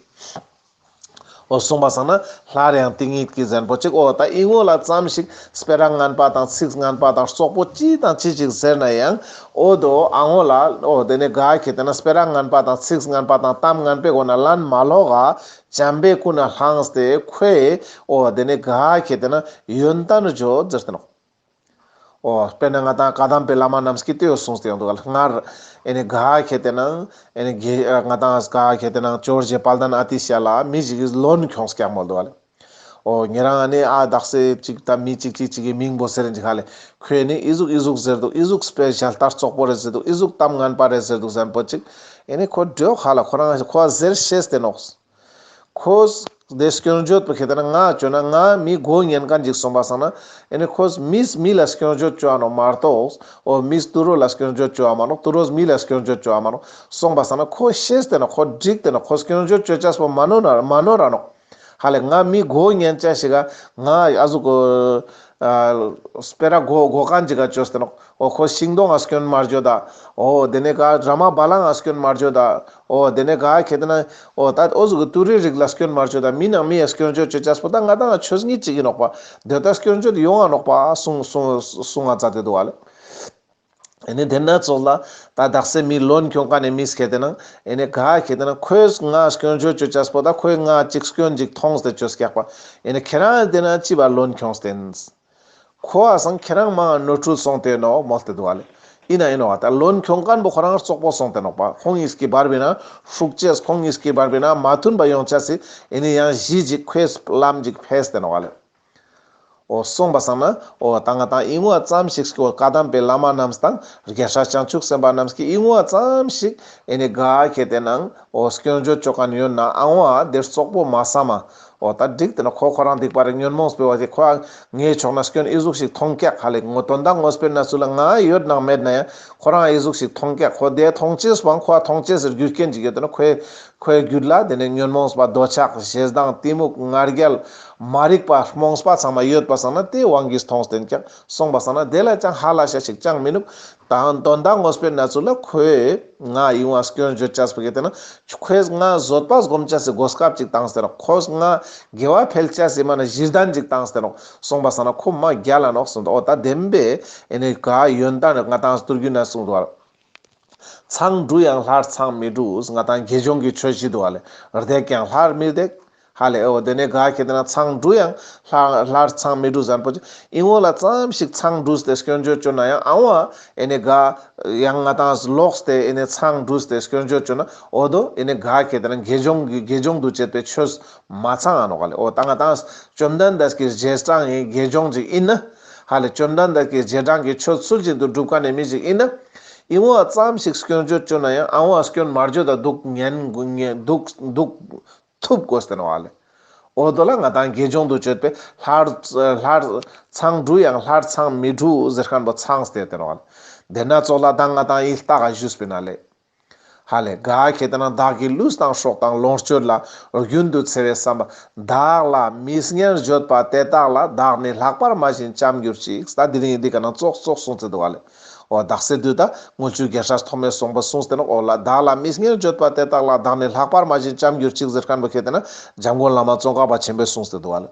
འོ་གསུངས་པ་སང་ན་སླར་ཡང་དེ་ཉིད་ཀྱི་ཟན་པོ་ཅིག། འོ་ད་ཨི་ངོ་ལ་ཙམ་ཞིག་སྤེ་ར་ངན་པ་དང་ཚིག་ངན་པ་དང་རྩོག་པོ་ཅི་དང་ཅི་ཅིག་ཟེར་ན་ཡང་འོ་དོ་ཨ་ངོ་ལ་འོ་དེ་ནས་ག་ཁེ་ཏེ་ན་སྤེ་ར་ངན་པ་དང་ཚིག་ངན་པ་དང་གཏམ་ངན་པའི་སྒོ་ནས་ལན་མ་ལོག་ག་བྱམས་པའི་ཀུན་ནས་བསླངས་ཏེ་ཁོས་འོ་དེ་ནས་ག་ཁེ་ཏེ་ན་ཡོན་ཏན་བརྗོད་ཟེར་ཏེ་ནོག། འོ་དཔེར་ན་ང་ཏང་བཀའ་གདམས་པའི་བླ་མ་རྣམས་ཀྱིས་དེ་ཡོད་གསུངས་ཏེ་ཡོང་འདུག་ག་ལེ། སྔར་ཨེ་ནི་ག་ཁེ་ཏེ་ན་ཨེ་ནི་གེ་ང་ཏང་ག་ཁེ་ཏེ་ན་ཇོ་བོ་རྗེ་དཔལ་ལྡན་ཨ་ཏི་ཤ་ལ་མི་ཞིག་གིས་ལོན་ཁྱོངས་ཀྱག་མོལ་འདུག་ག་ལེ། འོ་ཉེ་རང་ཨ་ནི་ཨ་དག་ས་ཅིག་ད་མི་ཅིག་ཅིག་ཅིག་གི་མིང་བོ་ཟེར་ཨིན་ཅིག་ཧ་ལེ། ཁོས་ནི་ཨི་ཟུག་ཨི་ཟུག་ཟེར་འདུག། ཨི་ཟུག་སྤེ་ཞལ་ལྟ་རྩོག་པོ་རེད་ཟེར་འདུག། ཨི་ཟུག་གཏམ་ངན་པ་རེད་ཟེར་འདུག་ཟེར་པོ་ཅིག། ཨེ་ནི་ཁོ་འགྲོ་ཧ་ལ་ཁོ་རང་ཁོ་ཟེར་ཤེས་ཏེ་ནོག། ཁོས་དེ་སྐྱོན་བརྗོད་པོ་ཁེ་ཏེ་ན་ང་བཅོ་ན་ང་མི་མགོ་ཉན་མཁན་ཅིག་སོང་པ་སང་ན་ཨེ་ནི་ཁོས་མིས་མི་ལ་སྐྱོན་བརྗོད་བཅོ་ཨ་ནོག་མ་གཏོགས། འོ་མིས་དུ་རོ་ལ་སྐྱོན་བརྗོད་བཅོ་ཨ་མ་ནོག། དུ་རོས་མི་ལ་སྐྱོན་བརྗོད་བཅོ་ཨ་མ་ནོག། སོང་པ་སང་ན་ཁོ་ཤེས་ཏེ་ན་ཁོ་འགྲིག་སྟེ་ན་ཁོ་སྐྱོན་བརྗོད་བཅོ་ཆས་པོ་མ་ནོར་ན་མ་ནོར་ར་ནོག། ཧ་ལེ་ང་མི་མགོ་ཉན་ཆ་ཞིག་ག་ང་ཨ་ཟུག་གོ་ཨ་སྤེ་ར་མགོ་མགོ་མཁན་ཅིག་ག་བཅོས་ཏེ་ནོག། འོ་ཁོ་ཤིང་སྡོང་ང་སྐྱོན་མ་བརྗོད་ད། འོ་དེ་ནས་ག་ར་མ་བ་ལང་ང་སྐྱོན་མ་བརྗོད་ད། འོ་དེ་ནས་ག་ཁེ་ཏེ་ན་འོ་ད་འོ་ཟུག་གི་དུ་རེ་རིགས་ལ་སྐྱོན་མ་བརྗོད་ད། མི་ནང་མི་ཡ་སྐྱོན་བརྗོད་བཅོ་ཆས་པོ་ད་ང་ཏང་ཆོས་ཉིད་ཅིག་ཨིན་ནོག་པ། དེ་ད་སྐྱོན་བརྗོད་ཡོང་ང་ནོག་པ་གསུང་གསུང་གསུང་ང་མཛད་དེ་འདུག་ག་ལེ། ཨེ་ནི་དེ་ན་ཙོགས་ལ་ད་དག་ས་མི་ལོན་ཁྱོང་མཁན་ནི་མིས་ཁེ་ཏེ་ན་ཨེ་ནི་ག་ཁེ་ཏེ་ན་ཁོས་ང་སྐྱོན་བརྗོད་བཅོ་ཆས་པོ་ད་ཁོས་ང་ཅིག་སྐྱོན་ཅིག་མཐོང་སྟེ་བཅོས་ཀྱག་པ། ཨེ་ནི་ཁྱེ་རང་དེ་ན་ཅི་བ་ལོན་ཁྱོངས་ཏེ་ཨིན། ཁོ་ཨ་སང་ཁྱེ་རང་མང་ནོར་འཁྲུལ་སོང་སྟེ་ནོག་མོལ་ཏེ་འདུག་ག་ལེ། ཨིན་ན་ཨིན་ནོག་ད་ལོན་ཁྱོང་མཁན་པོ་ཁོ་རང་རྩོག་པོ་སོང་སྟེ་ནོག་པ། ཁོང་གཉིས་ཀྱི་བར་བའི་ན་ཧྲུག་ཅེས་ཁོང་གཉིས་ཀྱི་བར་བའི་ན་མ་མཐུན་པ་ཡོང་ཆ་སི་ཨེ་ནི་ཡང་གཞི་ཅིག་ཁོས་ལམ་ཅིག་ཕེས་ཏེ་ནོག་ག་ལེ། འོ་སོང་པ་སང་ན་འོ་ད་ང་ཏང་ཨི་ངོ་ཙམ་ཞིག་འོ་བཀའ་གདམས་པའི་བླ་མ་རྣམས་དང་རྒྱལ་སྲས་བྱང་ཆུབ་སེམས་དཔའ་རྣམས་ཀྱིས་ཨི་ངོ་ཙམ་ཞིག་ཨེ་ནི་ག་ཁེ་ཏེ་ན་འོ་སྐྱོན་བརྗོད་བཅོ་མཁན་ཡོད་ན་ཨ་ངོ་ཨ་དེ་རྩོག་པོ་མ་བསམ་མ། འོ་ད་འགྲིག་དེ་ན་ཁོ་ཁོ་རང་སྡིག་པ་རེ་ཉོན་མོངས་པའི་བ་ཅིག་ཁོ་ངའི་ཕྱོགས་ན་སྐྱོན་ཨི་ཟུག་ཞིག་མཐོང་ཀྱག་ཧ་ལེ། ངོ་དོན་དག་དངོས་པོའི་གནས་ཚུལ་ལ་ང་ཡོད་ནང་མེད་ན་ཡང་ཁོ་རང་ཨི་ཟུག་ཞིག་མཐོང་ཀྱག་ཁོ་དེ་མཐོང་ཅེས་པའང་ཁོ་མཐོང་ཅེས་སི་རྒྱུ་རྐྱེན་ཅིག་ཡོད་དེ་ན་ཁོའི་ཁོའི་རྒྱུད་ལ་དེ་ནས་ཉོན་མོངས་པ་འདོད་ཆགས་ཞེ་སྡང་གཏི་མུག་ང་རྒྱལ་མ་རིག་པ་རྨོངས་པ་ཚང་མ་ཡོད་པ་སང་ན་དེ་དབང་གིས་མཐོང་སྟེ་ཀྱག་སོང་པ་སང་ན་དེ་ལ་ཅང་ཧ་ལ་ཤ་ཞིག་ཅང་མི་ནུག་ད་དོན་དག་དངོས་པོའི་གནས་ཚུལ་ལ་ཁོས་ང་ཡིན་བ་སྐྱོན་བརྗོད་ཅེས་པ་གི་དེ་ན་ཁོས་ང་བཟོད་པ་སྒོམ་ཅེས་སི་གོ་སྐབས་ཅིག་བཏང་སྟེ་ན་ཁོས་ང་དགེ་བ་འཕེལ་ཅེས་སི་མ་ན་གཞི་རྟེན་ཅིག་བཏང་སྟེ་ན་སོང་པ་སང་ན་ཁོ་མ་རྒྱལ་ལ་ནོག་སོང་། འོ་ད་བདེན་པས་ཨེ་ནི་ག་ཡོན་ཏན་ང་དང་སྟུར་རྒྱུ་ན་གསུངས་འདུག་བ། མཚང་འབྲུ་ཡང་སླར་མཚང་མི་འབྲུ། ང་དང་དགེ་སྦྱོང་གི་ཆོས་བཞི་འདུག་བ་ལེ། བརྡེག་ཀྱང་སླར་མི་བརྡེག་ཧ་ལེ། འོ་དེ་ནས་ག་ཁེ་དེ་ན་མཚང་འབྲུ་ཡང་སླར་སླར་མཚང་མི་འབྲུ་ཟེར་པོ་ཅིག་ཨིན་འོ་ལ་ཙམ་ཞིག་མཚང་འབྲུས་ཏེ་སྐྱོན་བརྗོད་བཅོ་ན་ཡང་ཨ་བ་ཨེ་ནི་ག་ཡང་ང་དང་ལོགས་ཏེ་ཨེ་ནི་མཚང་འབྲུས་ཏེ་སྐྱོན་བརྗོད་བཅོ་ན་འོ་དོ་ཨེ་ནི་ག་ཁེ་དེ་ན་དགེ་སྦྱོང་གི་དགེ་སྦྱོང་དུ་བྱེད་པའི་ཆོས་མ་ཚང་ང་ནོག་ལེ། འོ་ད་ང་དང་བཅོམ་ལྡན་འདས་ཀྱི་རྗེས་འབྲང་ཡིན་དགེ་སྦྱོང་ཅིག་ཨིན་ན་ཧ་ལེ། བཅོམ་ལྡན་འདས་ཀྱི་རྗེས་འབྲང་གི་ཆོས་ཚུལ་བཞིན་དུ་སྒྲུབ་མཁན་ནི་མི་ཞིག་ཨིན་ན་ཨིན་འོ་ཙམ་ཞིག་སྐྱོན་བརྗོད་བཅོ་ན་ཡང་ཨ་བ་སྐྱོན་མ་བརྗོད་ད་འདུག་ཉན་འདུག་འདུག་ཐུབ་དགོས་ཏེ་ནོག་ལེ། འོ་དོ་ལ་ང་དང་དགེ་སྦྱོང་དུ་བྱེད་པའི་སླར་སླར་མཚང་འབྲུ་ཡང་སླར་མཚང་མི་འབྲུ་ཟེར་མཁན་པོ་ཚང་སྟེ་ཏེ་ནོག་ལེ། དེ་ན་ཙོགས་ལ་ད་ང་དང་ཡིད་ལྟ་ག་ཞུས་པིན་ན་ལེ། ཧ་ལེ་ག་ཁེ་དེ་ན་བདག་གི་ལུས་དང་སྲོག་དང་ལོངས་སྤྱོད་ལ་རྒྱུན་དུ་འཚེ་བའི་བསམ་པ་བདག་ལ་མི་སྙན་བརྗོད་པ་དེ་དག་ལ་བདག་ནི་ལྷག་པར་མ་བྱིན་ཅམ་གྱུར་ཅིག་ད་དེ་རིང་འདི་ག་ན་ཙོགས་ཙོགས་གསུངས་ཏེ་འདུག་ལེ། འོ་དག་ས་དུས་ད་དངུལ་ཆུ་རྒྱལ་སྲས་ཐོགས་མེད་གསུངས་པ་གསུངས་ཏེ་ནོག་འོ་ལ་བདག་ལ་མི་སྙན་བརྗོད་པ་དེ་དག་ལ་བདག་ནི་ལྷག་པར་མ་བྱིན་ཅམ་གྱུར་ཅིག་ཟེར་མཁན་པོ་ཁེ་དེ་ན་འཇམ་མགོན་བླ་མ་ཙོང་ཁ་པ་ཆེན་པོས་གསུངས་ཏེ་འདུག་ལེ།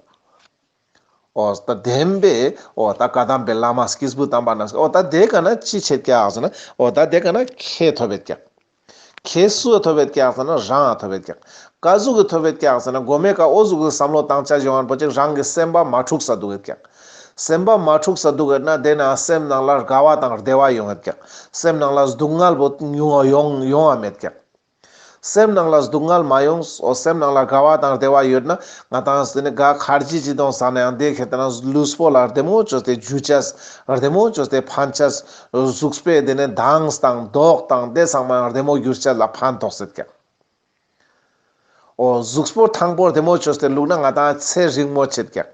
འོ་ད་བདེན་པས་འོ་ད་བཀའ་གདམས་པའི་བླ་མ་སྐྱེས་བུ་དམ་པ་རྣམས་འོ་ད་དེ་ག་ན་ཅི་བྱེད་ཀྱག་ཟེར་ན་འོ་ད་དེ་ག་ན་ཁེ་ཐོབ་བེད་ཀྱག་ཁེ་སུ་ཐོབ་བེད་ཀྱག་ཟེར་ན་རང་ཐོབ་བེད་ཀྱག་ཀ་ཟུག་གི་ཐོབ་བེད་ཀྱག་ཟེར་ན་གོ་མེ་ཀ་འོ་ཟུག་གི་བསམ་བློ་བཏང་ཆ་ཡོང་བ་པོ་ཅིག་རང་གི་སེམས་པ་མ་འཁྲུགས་ས་འདུག་བེད་ཀྱག་སེམས་པ་མ་འཁྲུགས་ས་འདུག་བེད་ན་དེ་ན་སེམས་ནང་ལ་དགའ་བ་དང་བདེ་བ་ཡོང་བེད་ཀྱག་སེམས་ནང་ལ་སྡུག་བསྔལ་པོ་ཡོང་ཡོང་ཡོང་བ་མེད་ཀྱག་སེམས་ནང་ལ་སྡུག་བསྔལ་མ་ཡོང་། འོ་སེམས་ནང་ལ་དགའ་བ་དང་བདེ་བ་ཡོད་ན་ང་དང་སེ་ནི་ག་ཁར་ཇི་ཅི་དོང་ཟ་ན་ཡང་དེ་ཁེ་དེ་ན་ལུས་པོ་ལ་བདེ་མོ་བཅོས་ཏེ་འཇུ་ཅེས་བདེ་མོ་བཅོས་ཏེ་ཕན་ཅེས་གཟུགས་པོའི་དེ་ནི་མདངས་དང་མདོག་དང་དེ་ཚང་མ་ཡང་བདེ་མོ་འགྱུར་ཅེས་ལ་ཕན་ཐོགས་སེད་ཀྱག་འོ་གཟུགས་པོ་ཐང་པོ་བདེ་མོ་བཅོས་ཏེ་བླུགས་ན་ང་དང་ཚེ་རིང་མོ་བྱེད་ཀྱག་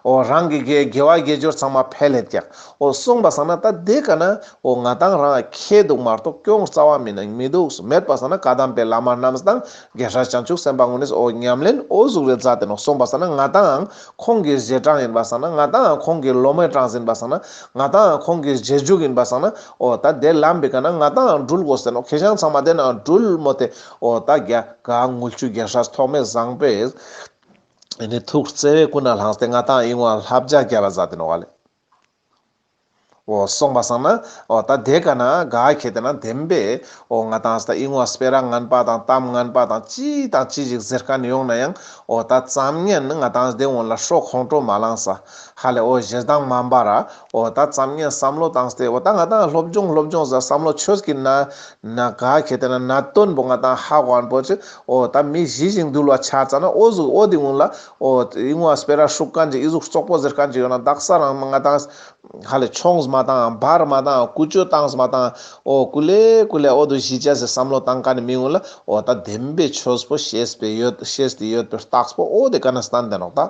འོ་རང་གི་དགེ་དགེ་བ་དགེ་སྦྱོར་ཚང་མ་འཕེལ་ལེད་ཀྱག་འོ་སོང་པ་སང་ན་ད་དེ་ག་ན་འོ་ང་དང་རང་ཁེ་འདུག་མ་གཏོགས་གྱོང་རྩ་བ་མི་ན་མི་འདུག་མེད་པ་སང་ན་བཀའ་གདམས་པའི་བླ་མ་རྣམས་དང་རྒྱལ་སྲས་བྱང་ཆུབ་སེམས་དཔའ་ངོ་ནི་འོ་ཉམས་ལེན་འོ་ཟུག་རེ་མཛད་དེ་ནོག་སོང་པ་སང་ན་ང་དང་ཁོང་གི་རྗེས་འབྲང་ཡིན་པ་སང་ན་ང་དང་ཁོང་གི་སློབ་མའི་གྲངས་ཡིན་པ་སང་ན་ང་དང་ཁོང་གི་རྗེས་འཇུག་ཡིན་པ་སང་ན་འོ་ད་དེ་ལམ་པའི་ག་ན་ང་དང་འགྲུལ་དགོས་ཏེ་ནོག་ཁེ་ཞང་ཚང་མ་དེ་ན་འགྲུལ་མོ་དེ་འོ་ད་རྒྱ་ག་དངུལ་ཆུ་རྒྱལ་སྲས་ཐོགས་མེད་བཟང་པོས། ཨེ་ནི་ཐུགས་བརྩེ་བས་ཀུན་ནས་བསླངས་ཏེ་ང་དང་ཨིན་བ་བསླབ་བྱ་བརྒྱབ་པ་མཛད་དེ་ནོག་ལེ། འོ་སོང་པ་སང་ན་འོ་ད་དེ་ག་ན་ག་ཁེ་དེ་ན་བདེན་པས་འོ་ང་དང་ད་ཨིན་བ་སྤེ་ར་ངན་པ་དང་གཏམ་ངན་པ་དང་ཅི་དང་ཅི་ཞིག་ཟེར་མཁན་ཡོང་ན་ཡང་འོ་ད་ཙམ་ཉན་ང་དང་དེ་འོང་ལ་ཤོ་ཁོང་ཁྲོ་མ་ལངས་ས་ཧ་ལེ། འོ་ཞེ་སྡང་མ་འབར་ར་འོ་ད་ཙམ་ཉན་བསམ་བློ་བཏང་སྟེ་འོ་ད་ང་དང་སློབ་སྦྱོང་སློབ་སྦྱོང་ཟ་བསམ་བློ་ཆོས་ཀྱི་ན་ན་ག་ཁེ་དེ་ན་ན་དོན་པོ་ང་དང་ཧ་གོ་ཨན་པོ་ཅིག་འོ་ད་མི་ཞི་ཞིང་དུལ་བ་ཆ་ཙ་ན་འོ་ཟུག་འོ་དེ་འོང་ལ་འོ་ཨིན་བ་སྤེ་ར་ཧྲུག་མཁན་ཅིག་ཨི་ཟུག་བཙོག་པོ་ཟེར་མཁན་ཅིག་ཡོད་ན་དག་ས་རང་ང་དང་ཧ་ལེ་ཆོངས་མ་དང་འབར་མ་དང་ཀུ་ཅོ་བཏངས་མ་དང་འོ་ཀུ་ལེ་ཀུ་ལེ་འོ་དུ་ཞི་ཅེས་སི་བསམ་བློ་བཏང་མཁན་མི་འོང་ལ་འོ་ད་བདེན་པའི་ཆོས་པོ་ཤེས་པའི་ཡོད་ཤེས་ཏེ་ཡོད་པའི་རྟགས་པོ་འོ་དེ་ག་ན་སྟན་དེ་ནོག་ད།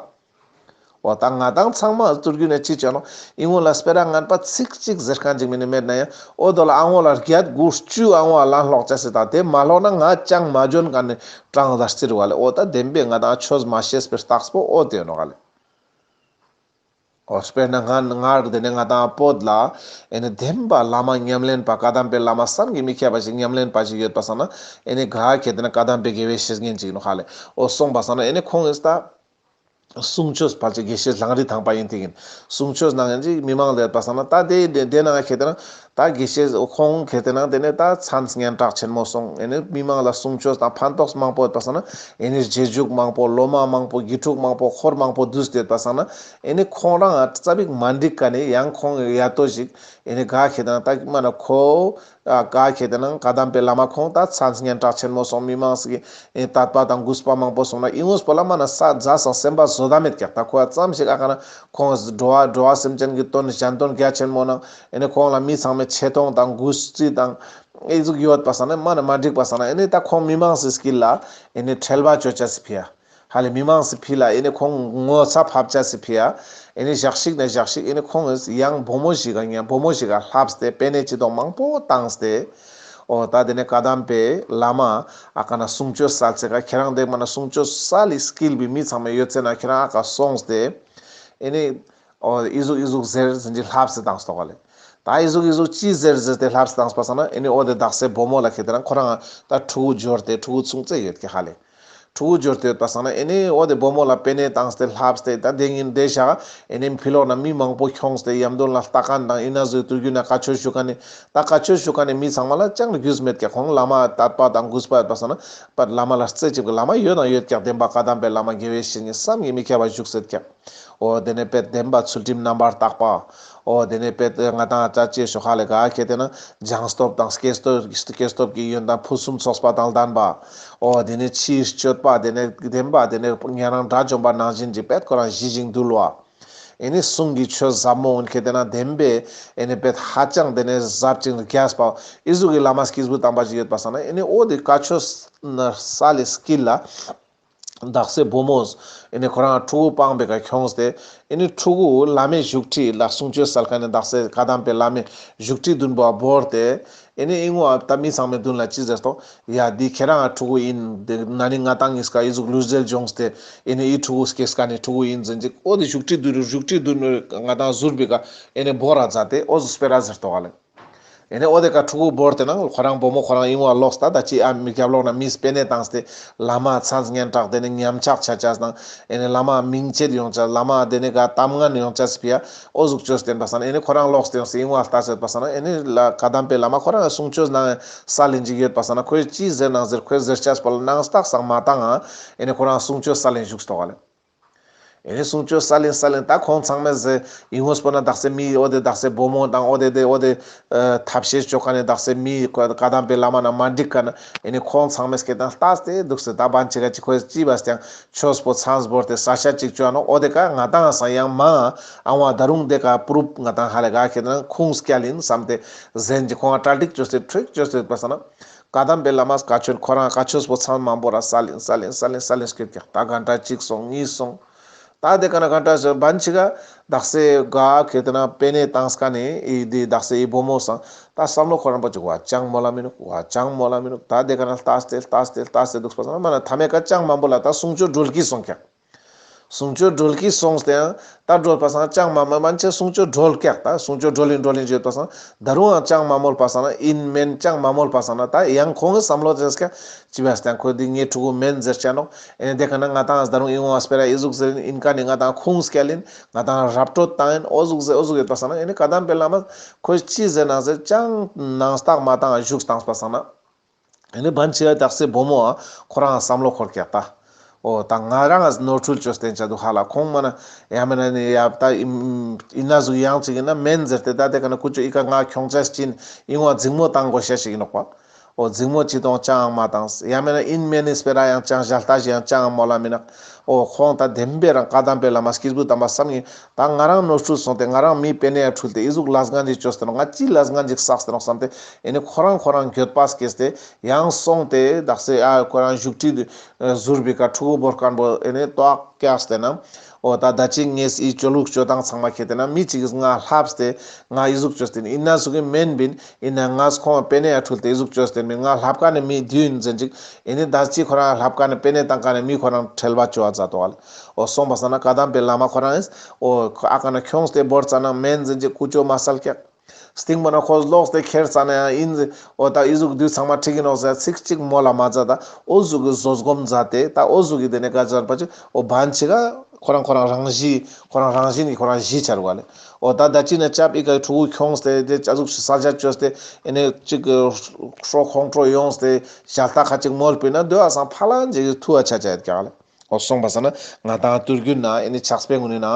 འོ་ད་ང་དང་ཚང་མ་ཏུར་རྒྱུ་ནས་ཅི་བྱས་ནོག་ཨིན་བ་ལ་སྤེ་ར་ངན་པ་ཚིག་གཅིག་ཟེར་མཁན་ཅིག་མི་ནི་མེད་ན་ཡང་འོ་དོ་ལ་ཨང་བ་ལ་བརྒྱད་དགུ་བཅུ་ཨང་བ་ལ་ལྷོག་ཅེས་སི་ད་དེ་མ་ལྷོག་ན་ང་ཅང་མ་འཇོན་མཁན་ནི་གྲངས་ལ་རྩིར་བ་ལེ། འོ་ད་བདེན་པའི་ང་དང་ཆོས་མ་ཤེས་པའི་རྟགས་པོ་འོ་དེ་ནོག་ལེ། འོ་དཔེར་ན་ང་ང་དེ་ནས་ང་དང་བོད་ལ་ཨེ་ནི་བདེན་པ་བླ་མ་ཉམས་ལེན་པ་བཀའ་གདམས་པའི་བླ་མ་བསམ་གྱིས་མི་ཁྱབ་པ་ཞིག་ཉམས་ལེན་པ་ཞིག་ཡོད་པ་སང་ན་ཨེ་ནི་ག་ཁེ་དེ་ན་བཀའ་གདམས་པའི་དགེ་བའི་བཤེས་གཉེན་ཅིག་ནོག་ཧ་ལེ། འོ་སོང་པ་སང་ན་ཨེ་ནི་ཁོང་ཨིན་ད་གསུང་ཆོས་ཕལ་ཆེར་དགེ་བཤེས་ལང་རི་ཐང་པ་ཡིན་ཏེ་ཡིན། གསུང་ཆོས་ནང་ཡིན་ཅིག་མི་མང་ལ་ཡོད་པ་སང་ན་ད་དེ་དེ་དེ་ནང་ཁེ་དེ་ན་ད་དགེ་བཤེས་ཁོང་ཁེ་དེ་ན་དེ་ནས་ད་མཚན་སྙན་གྲགས་ཆེན་མོ་སོང་། ཨེ་ནི་མི་མང་ལ་གསུང་ཆོས་དང་ཕན་ཐོགས་མང་པོ་ཡོད་པ་སང་ན་ཨེ་ནི་རྗེས་འཇུག་མང་པོ་སློབ་མ་མང་པོ་དགེ་ཕྲུག་མང་པོ་འཁོར་མང་པོ་འདུས་ཏེ་ཡོད་པ་སང་ན་ཨེ་ནི་ཁོང་རང་ཙ་པིག་མ་འགྲིག་ག་ནས་ཡང་ཁོང་ཡ་ཏོ་ཞིག་ཨེ་ནི་ག་ཁེ་དེ་ན་ད་མ་ན་ཁོ་ཨ་ག་ཁེ་དེ་ན་བཀའ་གདམས་པའི་བླ་མ་ཁོང་ད་མཚན་སྙན་གྲགས་ཆེན་མོ་སོང་། མི་མང་སི་ཨེ་དད་པ་དང་གུས་པ་མང་པོ་སོང་ན་ཨི་ངོས་པོ་ལ་མ་ན་ས་ཛ་སང་སེམས་པ་བཟོ་ད་མེད་ཀྱག་ད་ཁོ་ཙམ་ཞིག་ཨ་ཁ་ན་ཁོང་འགྲོ་བ་འགྲོ་བ་སེམས་ཅན་གྱི་དོན་གཞན་དོན་རྒྱ་ཆེན་མོ་ནང་ཨེ་ནི་ཁོང་ལ་མི་ཚང་མའི་ཆེ་མཐོང་དང་གུས་བརྩི་དང་ཨེ་ཟུག་ཡོད་པ་སང་ན་མ་ན་མ་འགྲིག་པ་སང་ན་ཨེ་ནི་ད་ཁོང་མི་མང་སི་དཀྱིལ་ལ་ཨེ་ནི་ཁྲེལ་བ་ཅོ་ཅེས་སི་ཕི་ཡ། ཧ་ལེ་མི་མང་སི་ཕི་ལ་ཨེ་ནི་ཁོང་ངོ་ཚ་ཕབ་ཅེས་སི་ཕི་ཡ། ཨེ་ནི་ཞག་ཞིག་ན་ཞག་ཞིག་ཨེ་ནི་ཁོང་ངི་ཡང་བུ་མོ་ཞིག་ག་ཉ་བུ་མོ་ཞིག་ག་ལྷབས་ཏེ་པེ་ནེ་ཅི་དོང་མང་པོ་བཏང་སྟེ། འོ་ད་དེ་ནས་བཀའ་གདམས་པའི་བླ་མ་ཨ་ཀ་ན་གསུང་ཆོས་སལ་ཚེ་ཀ་ཁྱེད་རང་དེ་མ་ན་གསུང་ཆོས་སལ་ལི་སྐིལ་བི་མི་ཚང་མ་ཡོད་ཚེ་ན་ཁྱེད་རང་ཨ་ཀ་སོང་སྟེ། ཨེ་ནི། འོ་ཨི་ཟུག་ཨི་ཟུག་ཟེར་ཟེར་གྱི་ལྷབས་སེ་བཏང་སྟོག་ལེ། ད་ཨི་ཟུག་ཨི་ཟུག་ཅི་ཟེར་ཟེར་ཏེ་ལྷབས་སེ་བཏང་པ་སང་ན་ཨེ་ནི་འོ་དེ་དག་སེ་བུ་མོ་ལ་ཁེ་ཏེ་ན་ཁོ་རང་ད་ཕྲུ་གུ་འབྱོར་ཏེ་ཕྲུ་གུ་ཆུང་ཙེ་ཡོད་ཀྱི་ཧ་ལེ། ཕྲུ་གུ་འབྱོར་ཏེ་ཡོད་པ་སང་ན་ཨེ་ནི་འོ་དེ་བུ་མོ་ལ་པེ་ནེ་བཏང་སྟེ་ལྷབས་ཏེ་ད་དེ་ཉིན་དེ་ཞག་ཨེ་ནི་ཕི་ལོག་ན་མི་མང་པོ་ཁྱོངས་ཏེ་ཡམ་དོན་ལ་ལྟ་མཁན་དང་ཨི་ན་ཟུག་དུས་རྒྱུན་ན་བཀའ་ཆོས་ཞུ་མཁན་ནི་ད་བཀའ་ཆོས་ཞུ་མཁན་ནི་མི་ཚང་མ་ལ་ཅང་རྒྱུས་མེད་ཀྱག་ཁོང་བླ་མ་དད་པ་དང་གུས་པ་ཡོད་པ་སང་ན་པ་བླ་མ་ལ་རྩེ་གཅིག་གི་བླ་མ་ཡོད་དང་ཡོད་ཀྱག་བདེན་པ་བཀའ་གདམས་པའི་བླ་མ་དགེ་བའི་བཤེས་གཉེན་བསམ་གྱིས་མི་ཁྱབ་པ་བཞུགས་སེད་ཀྱག་འོ་དེ་ནས་པེ་བདེན་པ་ཚུལ་ཁྲིམས་རྣམ་པར་དག་པ། འོ་དེ་ནས་པེ་ང་དང་ཅ་ཅེ་ཤོ་ཁ་ལེ་ག་ཁེ་ཏེ་ན་སྦྱངས་སྟོབས་དང་སྐྱེས་སྟོབས་སྐྱེས་སྟོབས་ཀྱི་ཡོན་ཏན་ཕུན་སུམ་ཚོགས་པ་དང་ལྡན་པ། འོ་དེ་ནས་ཕྱིའི་སྤྱོད་པ་དེ་ནས་བདེན་པ་དེ་ནས་ཉན་རང་དགྲ་བཅོམ་པ་ནང་བཞིན་གྱི་པེ་ཁོ་རང་ཞི་ཞིང་དུལ་བ། ཨེ་ནི་གསུང་གི་ཆོས་ཟབ་མོ་འོན་ཁེ་ཏེ་ན་བདེན་པའི་ཨེ་ནི་པེ་ཧ་ཅང་དེ་ནས་ཟབ་ཅིང་རྒྱས་པ་ཨི་ཟུག་གི་བླ་མ་སྐྱེས་བུ་དམ་པ་ཞིག་ཡོད་པ་སང་ན་ཨེ་ནི་འོ་དེ་བཀའ་ཆོས་སལ་ལི་སྐིལ་ལ། དག་སེ་བུ་མོས་ཨེ་ནི་ཁོ་རང་ཕྲུ་གུ་སྤངས་པའི་ཀ་ཁྱོངས་ཏེ་ཨེ་ནི་ཕྲུ་གུ་བླ་མའི་བཞུགས་ཁྲི་ལ་གསུང་ཆོས་སལ་མཁན་ནི་དག་སེ་བཀའ་གདམས་པའི་བླ་མའི་བཞུགས་ཁྲི་བདུན་པོ་བོར་ཏེ་ཨེ་ནི་ཨིན་བ་ད་མི་ཚང་མའི་མདུན་ལ་ཅི་ཟེར་ཏོ། ཡ་འདི་ཁྱེད་རང་ཕྲུ་གུ་ཨིན། དེ་ན་ནི་ང་དང་གཉིས་ཀ་ཨི་ཟུག་ལུས་འབྲེལ་སྦྱོངས་ཏེ་ཨེ་ནི་ཨི་ཕྲུ་གུ་སྐྱེས་མཁན་ནི་ཕྲུ་གུ་ཨིན་ཟེར་ཅིག་འོ་དེ་བཞུགས་ཁྲི་བདུན་བཞུགས་ཁྲི་བདུན་ང་དང་ཟུར་པའི་ཀ་ཨེ་ནི་བོར་ར་མཛད་དེ་འོ་ཟུག་སྤེ་ར་ཟེར་ཏོ་ག་ལེ། ཨེ་ནི་འོ་དེ་ཀ་ཕྲུ་གུ་བོར་ཏེ་ན་ཁོ་རང་བུ་མོ་ཁོ་རང་ཨིན་བ་ལོག་སྟ་ད་ཅི་ཨ་མི་རྒྱབ་ལོག་ན་མིས་པེ་ནེ་བཏང་སྟེ་བླ་མ་མཚན་སྙན་གྲགས་དེ་ནི་ཉམས་ཆག་ཆ་ཆ་དང་ཨེ་ནི་བླ་མ་མིང་ཆེད་ཡོང་ཆ་བླ་མ་དེ་ནི་ག་གཏམ་ངན་ཡོང་ཆ་སི་ཕི་ཡ་འོ་ཟུག་ཅོས་ཏེ་ཡིན་པ་སང་ན་ཨེ་ནི་ཁོ་རང་ལོག་སྟེ་ཡོང་སྟེ་ཨིན་བ་ལྟ་ཟེར་པ་སང་ན་ཨེ་ནི་ལ་བཀའ་གདམས་པའི་བླ་མ་ཁོ་རང་གསུང་ཆོས་ནང་ས་ལེན་ཅིག་ཡོད་པ་སང་ན་ཁོས་ཅི་ཟེར་ནང་ཟེར་ཁོས་ཟེར་ཆ་སི་པོ་ལ་ནང་རྟགས་སང་མ་བཏང་ཨ་ཨེ་ནི་ཁོ་རང་གསུང་ཆོས་ས་ལེན་བཞུགས་སྟོ་ག་ལེ། ཨེ་ནི་གསུང་ཆོས་ས་ལེན་ས་ལེན་ད་ཁོང་ཚང་མས་ཟེར་ཨིན་ངོས་པོ་ན་དག་སེ་མི་འོ་དེ་དག་སེ་བུ་མོ་དང་འོ་དེ་དེ་འོ་དེ་ཐབས་ཤེས་ཅོ་ཁ་ནས་དག་སེ་མི་བཀའ་གདམས་པའི་བླ་མ་ན་མ་འགྲིག་ཁ་ན་ཨེ་ནི་ཁོང་ཚང་མས་སྐད་དང་ལྟ་སྟེ་འདུག་སེ་ད་བན་ཆེ་ག་ཅི་ཁོས་ཅི་བ་སྟེང་ཆོས་པོ་ཚང་བོར་ཏེ་ས་ཆ་ཅིག་ཅོ་ནོ་འོ་དེ་ཀ་ང་དང་ས་ཡང་མ་ཨང་བ་ད་རུང་དེ་ཀ་པུ་རུབ་ང་དང་ཧ་ལེ་ག་ཁེ་ན་ཁུངས་སྐྱལ་ཡིན་བསམ་སྟེ་ཟེན་གྱི་ཁོང་ང་གྲ་སྒྲིག་ཅོས་ཏེ་ཁྲུག་ཅོས་ཏེ་པ་ས་ན། བཀའ་གདམས་པའི་བླ་མ་བཀའ་ཆོས་ཁོ་རང་བཀའ་ཆོས་པོ་ཚང་མང་པོ་ར་ས་ལེན་ས་ལེན་ས་ལེན་ས་ལེན་སྐྱོད་ཀྱག་ད་གན་ཊ་གཅིག་སོང་གཉིས་སོང་། ད་དེ་ཀ་ན་གན་ཊ་བན་ཆེ་ག་དག་སེ་ག་ཁེ་ཏེ་ན་པེ་ནེ་བཏང་སྐ་ནི་ཨི་དི་དག་སེ་ཨི་བུ་མོ་སང་ད་བསམ་བློ་ཁོ་རང་པོ་ཅིག་བ་ཅང་མོལ་ལ་མི་ནུག་བ་ཅང་མོལ་ལ་མི་ནུག་ད་དེ་ཀ་ན་ལྟ་སྟེ་ལྟ་སྟེ་ལྟ་སྟེ་འདུག་པ་སང་ན་མ་ན་ཐ་མའི་ཀ་ཅང་མང་པོ་ལ་ད་གསུང་ཆོས་སྒྲོལ་གི་སོང་ཀྱག་གསུང་ཆོས་སྒྲོལ་གི་སོང་སྟེ་ཡང་ད་སྒྲོལ་པ་སང་ཅང་མ་མ་མན་ཆད་གསུང་ཆོས་སྒྲོལ་ཀྱག་ད་གསུང་ཆོས་སྒྲོལ་ཡིན་སྒྲོལ་ཡིན་བརྗོད་པ་སང་ད་རུང་ཡང་ཅང་མ་མོལ་པ་སང་ན་ཨིན་མེན་ཅང་མ་མོལ་པ་སང་ན་ད་ཡང་ཁོང་གི་བསམ་བློ་ཅེས་ཀྱག་ཅི་བས་ཀྱང་ཁོ་འདི་ངའི་ཕྲུ་གུ་མེན་ཟེར་ཆ་ནོག་ཨེ་ནི་དེ་ཀ་ན་ང་དང་ད་རུང་ཨིན་བ་སྤེ་ར་ཨི་ཟུག་ཟེར་ཨིན་ཀ་ནི་ང་དང་ཁུངས་སྐྱལ་ཡིན་ང་དང་རབ་སྤྲོད་བཏང་ཡིན་འོ་ཟུག་ཟེར་འོ་ཟུག་ཡོད་པ་སང་ན་ཨེ་ནི་བཀའ་གདམས་པའི་བླ་མ་ཁོས་ཅི་ཟེར་ན་ཟེར་ཅང་ནང་རྟགས་མ་བཏང་བཞུགས་བཏང་པ་སང་ན། ཨེ་ནི་བན་ཆེ་དག་སེ་བུ་མོ་ཨ་ཁོ་རང་བསམ་བློ་འཁོར་ཀྱག་ད། འོ་ད་ང་རང་ནོར་འཁྲུལ་བཅོས་ཏེ་ཡིན་ཆ་འདུག་ཧ་ལ་ཁོང་མ་ན་ཡ་མེད་ན་ནི་ཡ་ད་ཨིན་ན་ཟུག་ཡང་ཅིག་ཡིན་ན་མེན་ཟེར་ཏེ་ད་དེ་ཀ་ན་ཀུ་ཅོ་ཨི་ཀ་ང་ཁྱོང་ཆ་ཅིན་ཨིན་བ་འཛིང་མོ་བཏང་དགོས་ཤ་ཞིག་ཡིན་ནོག་པ། འོ་འཛིང་མོ་ཅི་དང་ཅང་མ་བཏང་ཡ་མེད་ན་ཨིན་མེན་ནི་སྤེ་ར་ཡང་ཅང་ཞལ་ལྟ་ཞིག་ཡང་ཅང་མོལ་ལ་མི་ནག་འོ་ཁོང་ད་བདེན་པའི་རང་བཀའ་གདམས་པའི་བླ་མ་སྐྱེས་བུ་དམ་པ་བསམ་ཡིན། ད་ང་རང་ནོར་འཁྲུལ་སོང་སྟེ་ང་རང་མི་པེ་ནེ་ཡ་འཁྲུལ་ཏེ་ཨི་ཟུག་ལས་ངན་ཅིག་བཅོས་ཏེ་ནོག་ང་ཅི་ལས་ངན་ཅིག་བསགས་ཏེ་ནོག་བསམ་སྟེ་ཨེ་ནི་ཁོ་རང་ཁོ་རང་འགྱོད་པ་སྐྱེས་ཏེ་ཡང་སོང་སྟེ་དག་སེ་ཨ་ཁོ་རང་བཞུགས་ཁྲི་ཟུར་པའི་ཀ་ཕྲུ་གུ་བོར་མཁན་པོ་ཨེ་ནི་ཏོག་སྐྱགས་ཏེ་ན་འོ་ད་ད་ཅི་ངས་ཨི་ཅོ་ལུགས་ཅོ་སྟངས་ཚང་མ་ཁྱེར་ཏེ་ན་མི་ཅིག་གིས་ང་ལྷབས་ཏེ་ང་ཨི་ཟུག་བཅོས་ཏེ་ཨིན་ན་ཟུག་གི་མེན་པིན། ཨིན་ན་ང་ཁོང་པེ་ནེ་ཡ་འཁྲུལ་ཏེ་ཨི་ཟུག་བཅོས་ཏེ་མི་ང་ལྷབ་ཀ་ནི་མི་བདུན་ཟེར་ཅིག་ཨེ་ནི་ད་ཅི་ཁོ་རང་ལྷབ་ཀ་ནི་པེ་ནེ་བཏང་ཀ་ནི་མི་ཁོ་རང་ཁྲེལ་བ་ཅོ་བ་མཛད་དོ་ཨ་ལེ། འོ་སོང་པ་སང་ན་བཀའ་གདམས་པའི་བླ་མ་ཁོ་རང་ཨིན། འོ་ཨ་ཀ་ན་ཁྱོངས་ཏེ་བོར་ཙ་ན་མེན་ཟེར་ཅིག་ཀུ་ཅོ་མ་སལ་ཀྱག་སྟིང་མ་ན་ཁོ་ལོག་སྟེ་ཁྱེར་ཙ་ན་ཡང་ཨིན་ཟེར། འོ་ད་ཨི་ཟུག་དུས་ཚང་མ་ཁྲིག་གི་ནོག་ཟེར་ཚིག་གཅིག་མོལ་ལ་མ་མཛད་ད་འོ་ཟུག་གི་བཟོད་སྒོམ་མཛད་དེ་ད་འོ་ཟུག་གི་དེ་ནས་ག་ཟེར་པ་ཅིག་འོ་བན་ཆེ་ག་ཁོ་རང་ཁོ་རང་རང་ཞི་ཁོ་རང་རང་བཞིན་གྱི་ཁོ་རང་ཞི་ཆར་བ་ལེ། འོ་ད་ད་ཅི་ན་ཅབ་ཨི་ཀ་ཕྲུ་གུ་ཁྱོངས་ཏེ་དེ་ཅ་ཟུག་ས་ཆ་བཅོས་ཏེ་ཨེ་ནས་ཅིག་ཧྲོ་ཁོང་ཁྲོ་ཡོངས་ཏེ་ཞལ་ལྟ་ཁ་ཅིག་མོལ་པིན་ན་དོ་ཨ་སང་ཕ་ལ་འཇིག་ཐུ་བ་ཆ་ཆ་ཡོད་ཀྱག་ལེ། འོ་སོང་པ་སང་ན་ང་དང་དུས་རྒྱུན་ན་ཨེ་ནི་ཕྱག་དཔེ་ངོ་ནི་ན་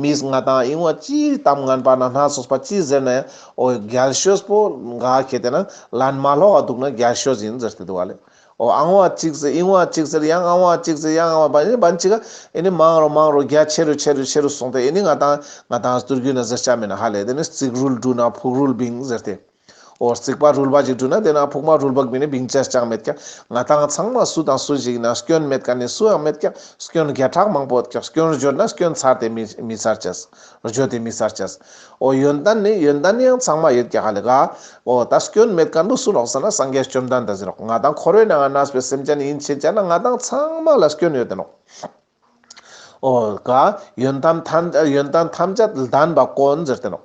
མིས་ང་དང་ཨིན་བ་ཅི་གཏམ་ངན་པ་ན་སྣ་ཚོགས་པ་ཅི་ཟེར་ན་ཡང་འོ་རྒྱལ་ཤོས་པོ་ག་ཁྱེར་ཏེ་ན་ལན་མ་ལྷོག་ག་འདུག་ན་རྒྱལ་ཤོས་ཡིན་ཟེར་ཏེ་འདུག་བ་ལེ། འོ་ཨང་བ་ཅིག་ཟེར་ཨིན་བ་ཅིག་ཟེར་ཡང་ཨང་བ་ཅིག་ཟེར་ཡང་ཨང་བ་བན་ཅིག་ག་ཨེ་ནི་མང་རུ་མང་རུ་རྒྱ་ཆེ་རུ་ཆེ་རུ་ཆེ་རུ་སོང་སྟེ་ཨེ་ནི་ང་དང་ང་དང་དུས་རྒྱུན་ན་ཟེར་ཆ་མེད་ན་ཧ་ལེ་དེ་ནི་རྩིག་རུལ་འབྲུ་ན་ཕུག་རུལ་བིང་ཟེར་ཏེ། འོ་རྩིག་པ་རུལ་བ་ཅིག་བྲུས་ན་དེ་ན་ཕུག་མ་རུལ་བ་མིན་ནི་བིང་ཆ་ཅང་མེད་ཀྱག། ང་ཏང་ཚང་མ་སུ་དང་སུ་ཞིག་ན་སྐྱོན་མེད་མཁན་ནི་སུ་ཡང་མེད་ཀྱག། སྐྱོན་བརྒྱ་ཕྲག་མང་པོ་ཡོད་ཀྱག། སྐྱོན་བརྗོད་ན་སྐྱོན་ཚར་ཏེ་མི་མི་ཚར་ཅེས། བརྗོད་དེ་མི་ཚར་ཅེས། འོ་ཡོན་ཏན་ནི་ཡོན་ཏན་ནི་ཡང་ཚང་མ་ཡོད་ཀྱག་ཧ་ལེ་ག། འོ་ད་སྐྱོན་མེད་མཁན་པོ་སུ་ནོག་ཟེར་ན་སངས་རྒྱས་བཅོམ་ལྡན་འདས་ཟེར་རོག། ང་ཏང་འཁོར་བའི་ནང་ང་གནས་པའི་སེམས་ཅན་ཡིན་ཕྱིན་ཆད་ན་ང་ཏང་ཚང་མ་ལ་སྐྱོན་ཡོད་དེ་ནོག། འོ་ག་ཡོན་ཏན་ཐམས་ཡོན་ཏན་ཐམས་ཅད་ལྡན་པ་དཀོན་ཟེར་ཏེ་ནོག།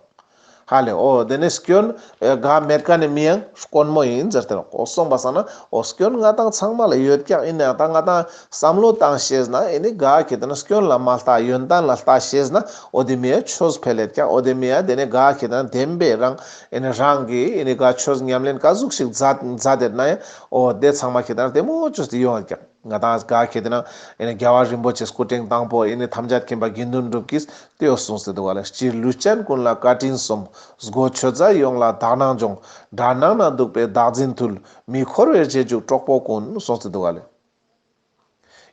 ཧ་ལེ། འོ་དེ་ནས་སྐྱོན་ག་མེད་མཁན་ནི་མི་ཡང་དཀོན་མོ་ཡིན་ཟེར་ཏེ་ནོག། འོ་སོང་པ་སང་ན་འོ་སྐྱོན་ང་ཏང་ཚང་མ་ལ་ཡོད་ཀྱག། ཡིན་ནའང་ད་ང་ཏང་བསམ་བློ་བཏང་ཤེས་ན་ཨེ་ནི་ག་ཁེ་ཏེ་ན་སྐྱོན་ལ་མ་ལྟ་ཡོན་ཏན་ལ་ལྟ་ཤེས་ན་འོ་དེ་མི་ཡང་ཆོས་འཕེལ་ལེད་ཀྱག། འོ་དེ་མི་ཡང་དེ་ནས་ག་ཁེ་ཏེ་ན་བདེན་པའི་རང་ཨེ་ནི་རང་གི་ཨེ་ནི་ག་ཆོས་ཉམས་ལེན་ག་ཟུག་ཞིག་མཛད་མཛད་དེ་ན་ཡང་འོ་དེ་ཚང་མ་ཁེ་ཏེ་ན་བདེ་མོ་ཆོས་དེ་ཡོང་ཡོད་ཀྱག། ང་ཏང་ག་ཁེ་ཏེ་ན་ཨེ་ནི་རྒྱལ་བ་རིན་པོ་ཆེ་སྐུ་ཕྲེང་དང་པོ་ཨེ་ནི་ཐམས་ཅད་མཁྱེན་པ་དགེ་འདུན་གྲུབ་ཀྱིས་དེ་ཡོ་གསུངས་ཏེ་འདུག་ག་ལེ། སྤྱིར་ལུས་ཅན་ཀུན་ལ་བཀའ་དྲིན་སོམས། སྒོ་ཆོས་མཛད་ཡོངས་ལ་དག་སྣང་སྦྱོངས། དགྲ་ནང་ན་འདུག་པའི་བདག་འཛིན་ཐུལ། མི་འཁོར་བའི་རྗེས་འཇུག་གྲོགས་པོ་ཀུན། གསུངས་ཏེ་འདུག་ག་ལེ།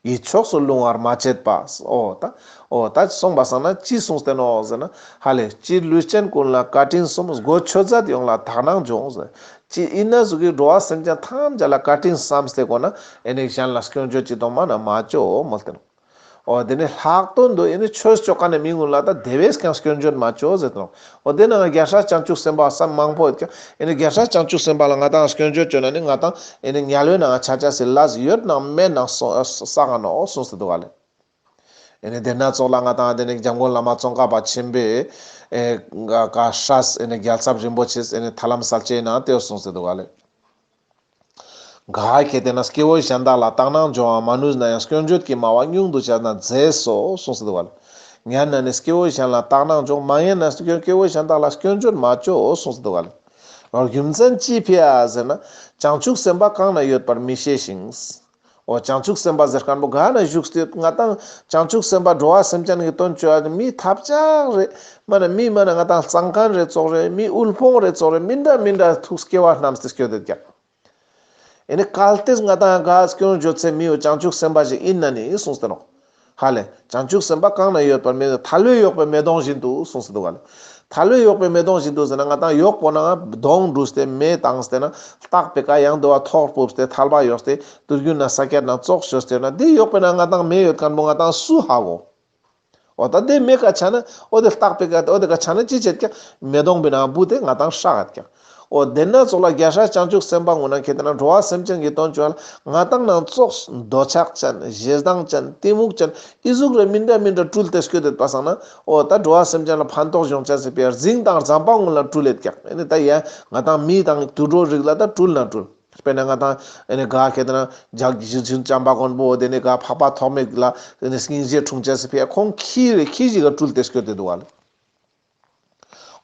ཡིད་ཕྱོགས་སུ་ལྷུང་བར་མ་བྱེད་པ། འོ་ད་འོ་ད་སོང་པ་སང་ན་ཅི་གསུངས་ཏེ་ནོག་ཟེར་ན་ཧ་ལེ། སྤྱིར་ལུས་ཅན་ཀུན་ལ་བཀའ་དྲིན་སོམས། སྒོ་ཆོས་མཛད་ཡོངས་ལ་དག་སྣང་སྦྱོངས་ཟེར། ཅི་ཡིན་ན་ཟུག་གི་འགྲོ་བ་སེམས་ཅན་ཐམས་ཅད་ལ་བཀའ་དྲིན་བསམས་ཏེ་གོ་ན་ཨེ་ནི་གཞན་ལ་སྐྱོན་བརྗོད་ཅི་དང་མ་ན་མ་ཅོ་མོལ་ཏེ་ནོག། འོ་དེ་ནི་ལྷག་དོན་དུ་ཨེ་ནི་ཆོས་ཅོ་མཁན་ནི་མི་ཀུན་ལ་ད་དེ་བས་ཀྱང་སྐྱོན་བརྗོད་མ་ཅོ་ཟེར་ཏེ་ནོག། འོ་དེ་ནང་རྒྱལ་སྲས་བྱང་ཆུབ་སེམས་དཔའ་བསམ་མང་པོ་ཡོད་ཀྱང་ཨེ་ནི་རྒྱལ་སྲས་བྱང་ཆུབ་སེམས་དཔའ་ལ་ང་ཏང་སྐྱོན་བརྗོད་ཅོ་ན་ནི་ང་ཏང་ཨེ་ནི་དམྱལ་བའི་ནང་ཆ་ཆ་སི་ལས་ཡོད་ནང་མེད་ནང་བསགས་ག་ནོག་གསུངས་ཏེ་འདུག་ག་ལེ། ཨེ་ནི་དེ་ན་ཙོགས་ལ་ང་ཏང་དེ་ནི་འཇམ་མགོན་བླ་མ་ཙོང་ཁ་པ་ཆེན་པོས་ཨེ་ག་སྲས་ཨེ་ནི་རྒྱལ་ཚབ་རིན་པོ་ཆེས་ཨེ་ནི་ཐར་ལམ་གསལ་བྱེད་ནང་དེ་གསུངས་ཏེ་འདུག་ག་ལེ། ག་ཁེ་ཏེ་ན་སྐྱེ་བོ་གཞན་དག་ལ་དག་སྣང་སྦྱོང་བ་མ་ནུས་ན་ཡང་། སྐྱོན་བརྗོད་ཀྱི་སྨྲ་བ་སྙུང་དུ་བྱས་ན་མཛེས་སོ། གསུངས་ཏེ་འདུག་ག་ལེ། ཉན་ན་ནི་སྐྱེ་བོ་གཞན་ལ་དག་སྣང་སྦྱོངས། མ་ཉན་ན་སྐྱེ་བོ་གཞན་དག་ལ་སྐྱོན་བརྗོད་མ་ཅོ། གསུངས་ཏེ་འདུག་ག་ལེ། རྒྱུ་མཚན་ཅི་ཕི་ཡ་ཟེར་ན། བྱང་ཆུབ་སེམས་དཔའ་གང་ན་ཡོད་པར་མི་ཤེས་ཤིང་། འོ་བྱང་ཆུབ་སེམས་དཔའ་ཟེར་མཁན་པོ་ག་ན་བཞུགས་ཏེ་ཡོད། ང་ཏང་བྱང་ཆུབ་སེམས་དཔའ་འགྲོ་བ་སེམས་ཅན་གྱི་དོན་བཅོ་ཡ་མི་ཐབས་ཆག་རེ་མ་ན་མི་མ་ན་ང་ཏང་གཙང་མཁན་རེ་ཙོགས་རེ་མི་དབུལ་ཕོངས་རེ་ཙོགས་རེ་མི་འདྲ་མི་འདྲ་ཐུགས་སྐྱེ་བ་རྣམས་ཏེ་སྐྱོད་དེ་ཀྱག། ཨེ་ནི་གལ་ཏེ་ང་ཏང་ག་སྐྱོན་བརྗོད་ཚེ་མི་ཡོ་བྱང་ཆུབ་སེམས་དཔའ་ཞིག་ཡིན་ན་ནི་གསུངས་ཏེ་ནོག། ཧ་ལེ། བྱང་ཆུབ་སེམས་དཔའ་གང་ན་ཡོད་པར་མི་ཐལ་བས་གཡོགས་པའི་མེ་དོང་བཞིན་དུ་གསུངས་ཏེ་འདུག་ག་ལེ། ཐལ་བས་གཡོགས་པའི་མེ་དོང་བཞིན་དུ་ཟེར་ན་ང་ཏང་གཡོགས་པོ་ན་དོང་བྲུས་ཏེ་མེ་བཏང་སྟེ་ན་ལྟག་པའི་ཀ་ཡང་དུ་བ་ཐོག་ཕུབས་ཏེ་ཐལ་བ་གཡོགས་ཏེ་དུས་རྒྱུན་ན་ས་ཀྱད་ན་ཙོགས་ཤོར་ཏེ་ན་དེ་གཡོགས་པོ་ན་ང་ཏང་མེ་ཡོད་མཁན་པོ་ང་ཏང་སུ་ཧ་གོ། འོ་ད་དེ་མེ་ཀ་ཆ་ན་འོ་དེ་ལྟག་པའི་ཀ་འོ་དེ་ཀ་ཆ་ན་ཅི་བྱེད་ཀྱག། མེ་དོང་པའི་ནང་བུད་དེ་ང་ཏང་ཧྲག་གད་ཀྱག། འོ་དེ་ན་ཙོགས་ལ་རྒྱལ་སྲས་བྱང་ཆུབ་སེམས་དཔའ་ངུ་ན་ཁེ་ཏེ་ན་འགྲོ་བ་སེམས་ཅན་གྱི་དོན་བཅོ་ཡ་ལ་ང་ཏང་ནང་ཙོགས་འདོད་ཆགས་ཅན་ཞེ་སྡང་ཅན་གཏི་མུག་ཅན་ཨི་ཟུག་རེ་མི་འདྲ་མི་འདྲ་སྤྲུལ་ཏེ་སྐྱོད་དེ་པ་སང་ན་འོ་ད་འགྲོ་བ་སེམས་ཅན་ལ་ཕན་ཐོགས་ཡོང་ཆ་སི་ཕི་ཡ་རྫིང་དང་རྫམ་པ་ངུ་ལ་སྤྲུལ་ལེད་ཀྱག། ཨེ་ནི་ད་ཡ་ང་ཏང་མི་དང་དུད་འགྲོ་རིགས་ལ་ད་སྤྲུལ་ན་སྤྲུལ། དཔེར་ན་ང་ཏང་ཨེ་ནི་ག་ཁེ་ཏེ་ན་ཇག་གི་ཞིང་ཆེན་བྱམས་པ་མགོན་པོ་དེ་ནི་ག་འཕགས་པ་ཐོགས་མེད་ལ་ཨེ་ནི་སྙིང་རྗེ་འཁྲུངས་ཆ་སི་ཕི་ཡ་ཁོང་ཁྱི་རེ་ཁྱི་ཞིག་ག་སྤྲུལ་ཏེ་སྐྱོད་དེ་འདུག་ག་ལེ།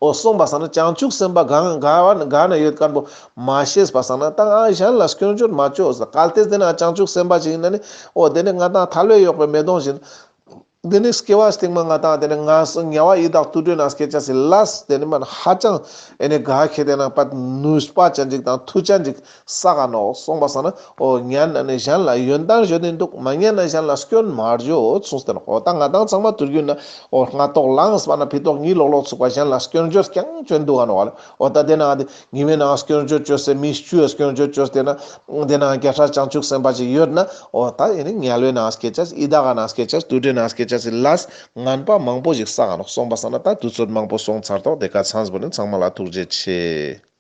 འོ་སོང་པ་སང་ན་བྱང་ཆུབ་སེམས་དཔའ་གང་ག་བ་ག་ན་ཡོད་མཁན་པོ་མ་ཤེས་པ་སང་ན་ད་ང་གཞན་ལ་སྐྱོན་བརྗོད་མ་ཅོ་ཟེར། གལ་ཏེ་དེ་ན་བྱང་ཆུབ་སེམས་དཔའ་ཞིག་ཡིན་ན་ནི་འོ་དེ་ནི་ང་ཏང་ཐལ་བས་གཡོགས་པའི་མེ་དོང་བཞིན། དེ་ནི་སྐྱེ་བ་སྟིང་མ་ང་ཏང་དེ་ནི་ང་སོ་དམྱལ་བ་ཡི་དྭགས་དུད་འགྲོའི་ནང་སྐྱེ་ཆ་སི་ལས་དེ་ནི་མ་ཧ་ཅང་ཨེ་ནི་ག་ཁེ་ཏེ་ན་པད་ནུས་པ་ཅན་ཅིག་དང་མཐུ་ཅན་ཅིག་བསགས་ག་ནོག། སོང་པ་སང་ན་འོ་ཉན་ན་ནི་གཞན་ལ་ཡོན་ཏན་བརྗོད་དེ་འདུག། མ་ཉན་ན་གཞན་ལ་སྐྱོན་མ་བརྗོད་གསུངས་ཏེ་ནོག། འོ་ད་ང་ཏང་ཚང་མ་དུས་རྒྱུན་ན་འོ་སྔ་ཏོག་ལངས་པ་ན་ཕི་ཏོག་གཉིད་ལོག་ལོག་ཚུགས་པ་གཞན་ལ་སྐྱོན་བརྗོད་རྐྱང་བཅོ་འདུག་ག་ནོག་ལེ། འོ་ད་དེ་ན་ང་ཏི་ཉི་མའི་ནང་སྐྱོན་བརྗོད་བཅོས་སེ་མི་བཅུ་ཡ་སྐྱོན་བརྗོད་བཅོས་ཏེ་ན་དེ་ན་རྒྱལ་སྲས་བྱང་ཆུབ་སེམས་དཔའ་ཅིག་ཡོད་ན་འོ་ད་ཨེ་ནི་དམྱལ་བའི་ནང་སྐྱེ་ཆ་ཡི་དྭགས་ནང་སྐྱེ་ཆ་དུད་འགྲོའི་ནང་སྐྱེ་ཆ་སི་ལས་ངན་པ་མང་པོ་ཞིག་བསགས་ག་ནོག། སོང་པ་སང་ན་ད་དུས་ཚོད་མང་པོ་སོང་ཚར་ཏོག། དེ་ཀ་ཚང་པོ་ནི་ཚང་མ་ལ་ཐུགས་རྗེ་ཆེ།